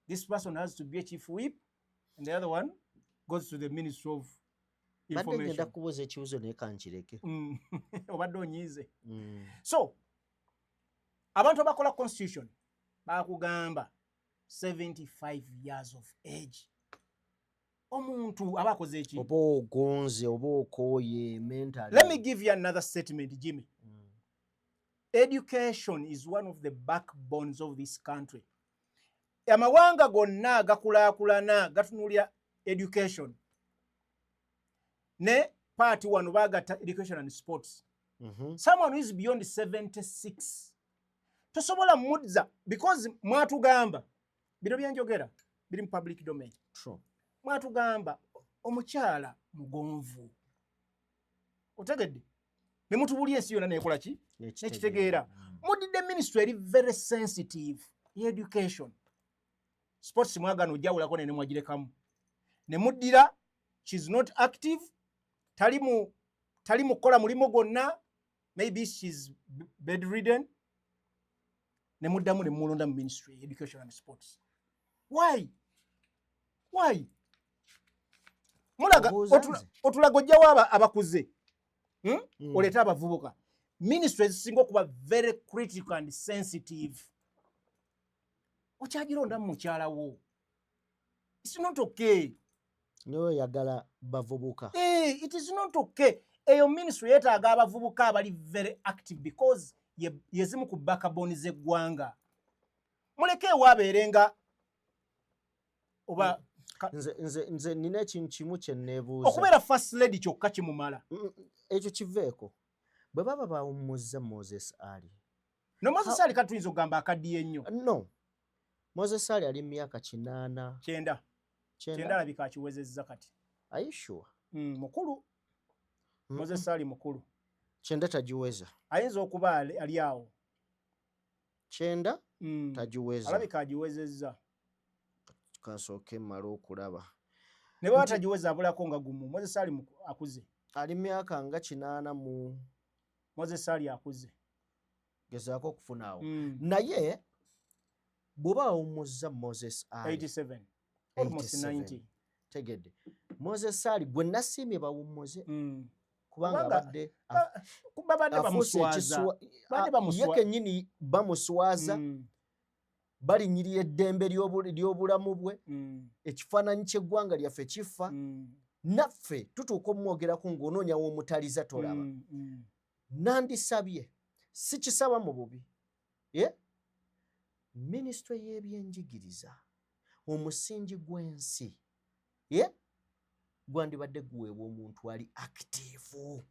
this person has to be a chief whip and the other one goes to the ministry of Badde ngenda information. kubuuza ekibuuzo naye kankireke. Obadde onyiize. So abantu abakola constitution bakugamba 75 years of age omuntu aba akoze eki? Oba ogonze oba okooye mentally. Let me give you another statement, Jimmy. Education is one of the backbones of this country. Amawanga gonna agakulaakulana gatunuulira education, ne paati wano bagatta education and sports. Someone who is beyond 76. Tosobola mudza because mwatugamba bino byenjogera biri mu public domain. True. Mwatugamba omukyala mugonvu, otegedde, ne mutubulya ensi yonna nekola ki? Nekitegeera. Mudidde ministry eri very sensitive, education, sports, mwagana ojjawulako nene mwagirekamu ne muddira. She's not active, tali mu kukola mulimu gwonna, maybe she's bedridden, ne muddamu ne mulonda mu ministry education and sports. Why mulaga Obuuza nze? Otulaga ojjawo abakuze, Mm. Oleete abavubuka. Ministry ezisinga okuba very critical and sensitive okyagirondamu mukyala wo. It's not okay. Niwe oyagala bavubuka. Eh, it is not okay. Eyo ministry yeetaaga abavubuka abali very active because yezimu ku backbone z'eggwanga. Muleke ewo nga oba Nze nina ekintu kimu kye neebuuza. Okubeera first lady kyokka kimumala. Ekyo kiveeko. Bwe baba bawummuzza Moses Ali, No, Moses Ali kati tuyinza okugamba akaddiye nnyo. No, Moses Ali ali mu myaka 80. 90. 90. 90 alabika akiwezezza kati. Are you sure? Mukulu. Moses Ali mukulu. 90 tagiweza. Ayinza okuba ali awo. 90 tagiweza. Alabika agiwezezza. Kansooke mmale okulaba. Ne baba tagiweza, abulako nga gumu. Moses Ali akuze. Ali myaka nga 80 mu. Moses Ali akuze. Gezaako okufuna awo. Naye bw'oba wawummuzza Moses Ali, 87, almost 87. 90. Tegedde, Moses Ali gwe nasiimye bawummuze, kubanga abadde Babadde afuuse bamuswaza. Badde ye kennyini bamuswaza, balinnyirira eddembe ly'obulamu bwe, ekifaananyi ky'eggwanga lyaffe kifa, naffe tutuuka omumwogerako ng'onoonya w'omutaliza tolaba. Nandisabye, sikisaba mu bubi, ye minisitule y'ebyenjigiriza, omusingi gw'ensi, ye gwandibadde guweebwa omuntu ali active.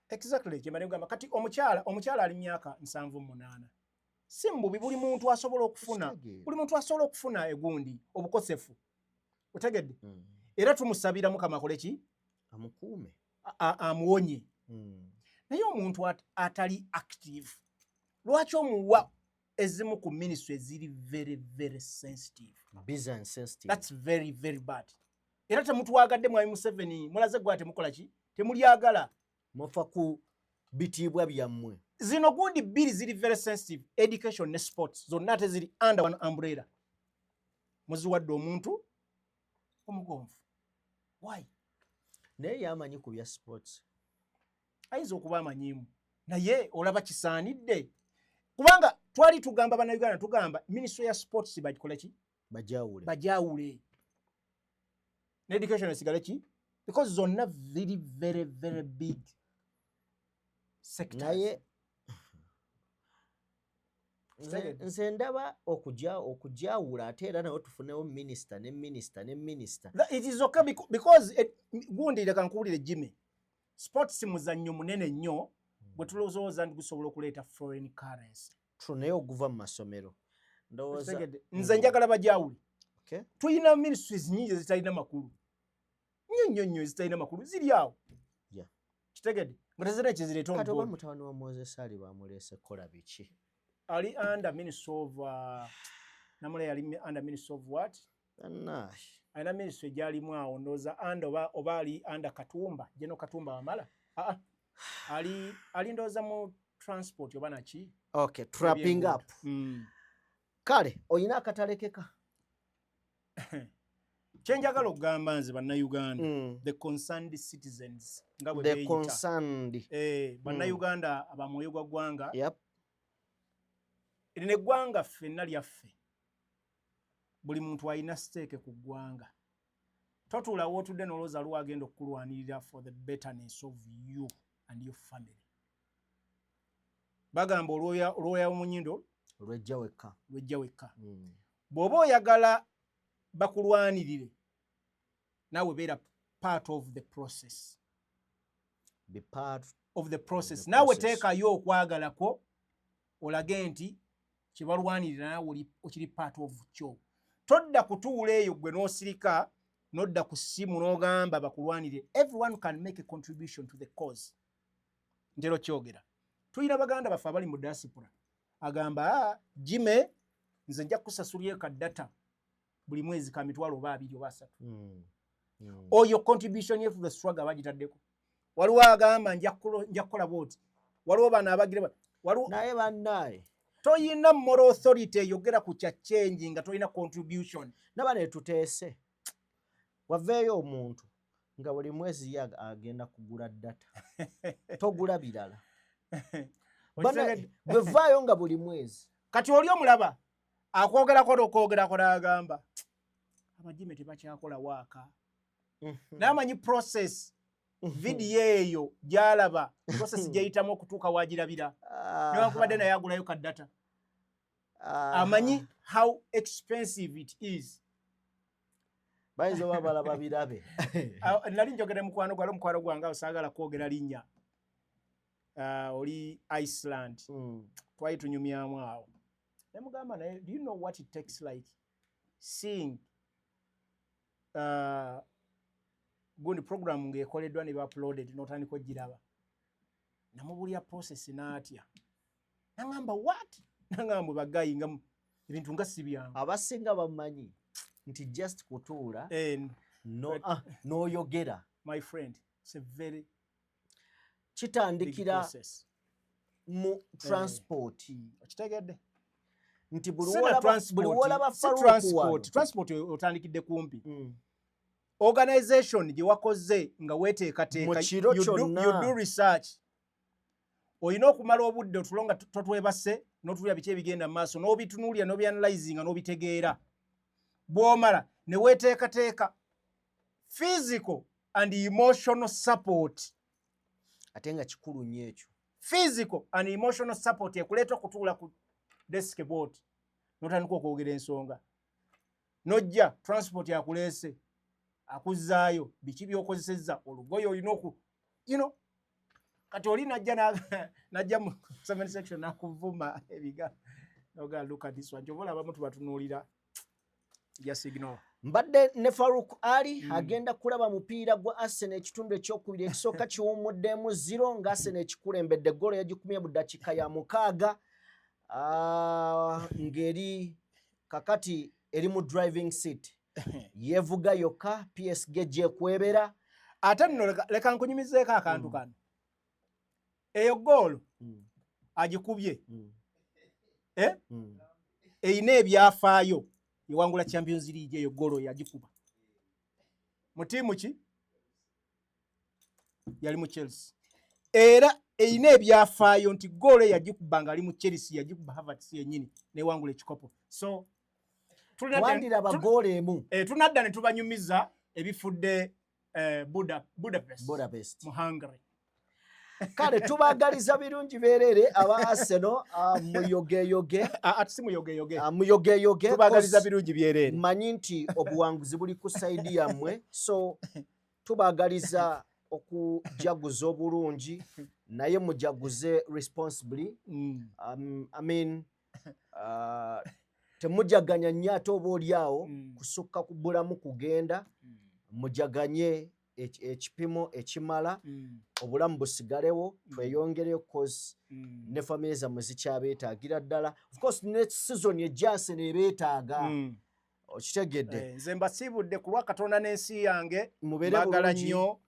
Exactly, kyembadde nkugamba. Kati omukyala ali myaka 78, si mububi. Buli muntu asobola okufuna, Okitegeera. buli muntu asobola okufuna egundi obukosefu, otegedde? Era tumusabira Mukama akole ki? Amukuume. Amuwonye. Naye omuntu atali active, lwaki omuwa ezimu ku ministry eziri very very sensitive? Busy and sensitive. That's very very bad. Era temutwagadde, mwami Museveni, mulaze gwa temukola ki, temulyagala. Mufa ku bitiibwa byammwe. Zino gundi bbiri ziri very sensitive, education ne sports, zonna ate ziri under one umbrella. Muziwadde omuntu omugonvu, why? Naye yamanyi ku bya sports. Ayinza okuba amanyiimu, naye olaba kisaanidde, kubanga twali tugamba Bannayuganda, tugamba ministry ya sports bagikole ki? Bajawule. Bajawule ne education esigale ki, because zonna ziri very very big sectors. Naye Kitegedde. Nze ndaba okujawula ate era nawe tufunewo minisita ne minisita ne minisita. It is okay because gundi, leka nkuwulire Jimmy, sports muzannyo munene nnyo gwe tulowooza nti gusobola okuleeta foreign currency. True, naye oguva mu masomero ndowooza. Kitegedde? Nze njagala bajawule. Tulina ministries nyingi ezitalina makulu, nnyo nnyo nnyo, ezitalina makulu ziri awo. Kitegedde? Nga tezirina kyezireeta Kati oba on board. mutabani wa Moses Ali bamuleese kukola biki? Ali under ministry of namula yali under ministry of what? Bannaaye. Alina ministry gyalimu awo, ndowooza under oba ali under Katumba, General Katumba Wamala. Aa, ali ndowooza mu transport oba naki. Okay, wrapping up. Kale oyina akatalekeka? Kyenjagala okugamba nze Bannayuganda, the concerned citizens nga bwe The beeyita. concerned. Eh, Bannayuganda abamwoyo gwa ggwanga, lino eggwanga ffenna lyaffe. Buli muntu alina stake ku ggwanga. Totuula wootudde n'olowooza aliwo agenda okukulwanirira for the betterness of you and your family. Bagamba olwoya mu nnyindo lwejja wekka. Lwejja wekka. Bw'oba oyagala bakulwanirire, naawe beera part of the process. Be part of the process. The Naawe process. teekayo okwagala kwo, olage nti Kyebalwanirira naawe okiri part of kyo. Todda kutuula eyo gwe n'osirika, nodda ku ssimu n'ogamba bakulwanirire. Everyone can make a contribution to the cause. Ntero kyogera, tulina baganda baffe abali mu diaspora, agamba, "Ah, Jime, nze nja kusasulira ka data buli mwezi ka 20,000 oba 30." Oyo contribution ye to the struggle abagitaddeko. Waliwo agamba, nja kukola bwoti. Waliwo bano abagira waliwo. Naye bannaye, Toyina moral authority eyogera ku kya change nga tolina contribution. Naba netuteese waveeyo omuntu nga buli mwezi ye agenda kugula data, togula birala. Bwe vaayo nga buli mwezi. Kati oli omulaba akwogerako nokwogerako n'agamba, "Abajime tebakyakola waaka." Naye amanyi process, vidiyo eyo gyalaba, process gyeyitamu okutuuka wagirabira, newankubadde naye agulayo ka data. Amanyi how expensive it is. Bayinza oba balaba birabe. Nali njogera mukwano gwali, omukwano gwange awo, saagala kwogera linnya, oli Iceland. Twali tunyumyamu awo, nemugamba, "Naye do you know what it takes, like seeing gundi program ng'ekoleddwa ne bauploaded n'otandika ogiraba?" Namubulya process n'atya, naŋŋamba, "What?" Naŋŋamba, "Bagayi nga ebintu nga si byangu." Abasinga bamanyi nti just kutuula n'oyogera. My friend, it's a very Kitandikira mu transport. Okitegedde? Nti buli wolaba Transport otandikidde kumpi. Organization gye wakoze nga weteekateeka, you do research, olina okumala obudde otulo nga totwebase, n'otuulira biki ebigenda mu maaso, n'obitunuulira, n'obyanalyzinga, n'obitegeera. Bw'omala ne weeteekateeka physical and emotional support. Ate nga kikulu nnyo ekyo. Physical and emotional support ekuleeta okutuula ku desk bwoti n'otandika okwogera ensonga, nojja transport akuleese, akuzzaayo, biki by'okozesezza, olugoye olina oku kati oli najja najja mu comment section nakuvuma ebiga noga, "Look at this one." Kyova olaba abamu tubatunuulira, just ignore. Mbadde ne Faruk Ali. Agenda kulaba mupiira gwa Arsenal, ekitundu ekyokubiri. Ekisooka kiwummuddemu 0, nga Arsenal ekikulembedde. Golo yagikumye mu ddakiika ya 6, ng'eri kakati eri mu driving seat, yevuga yokka, PSG gyekwebera. Ate nno leka nkunyumizeeko akantu kano. Eyo goolo agikubye, eh? Erina ebyafaayo, ewangula Champions League. Eyo goolo yagikuba mu tiimu ki? Yali mu Chelsea. Era erina ebyafaayo nti goolo yagikuba nga ali mu Chelsea, yagikuba Havertz yennyini newangula ekikopo. So Wandiraba goolo emu. Eh, tunadda ne tubanyumiza ebifudde Budapest, Budapest. mu Hungary. Kale tubaagaliza birungi beerere aba Arsenal, muyogeyoge. Ah, ati si muyogeyoge. Muyogeyoge. Tubaagaliza birungi byereere. Manyi nti obuwanguzi buli ku side yammwe, so tubaagaliza okujaguza obulungi, naye mujaguze responsibly. I mean, temujaganya nnyo ate oba oli awo kusukka ku bulamu kugenda. Mujaganye ekipimo ekimala, obulamu busigalewo, tweyongereyo, cause ne famire zammwe zikyabeetaagira ddala. Of course ne season ejja Arsenal ebeetaaga. Okitegedde? Eh, nze mbasiibudde ku lwa Katonda n'ensi yange. Mubeere Mbagala bulungi. nnyo.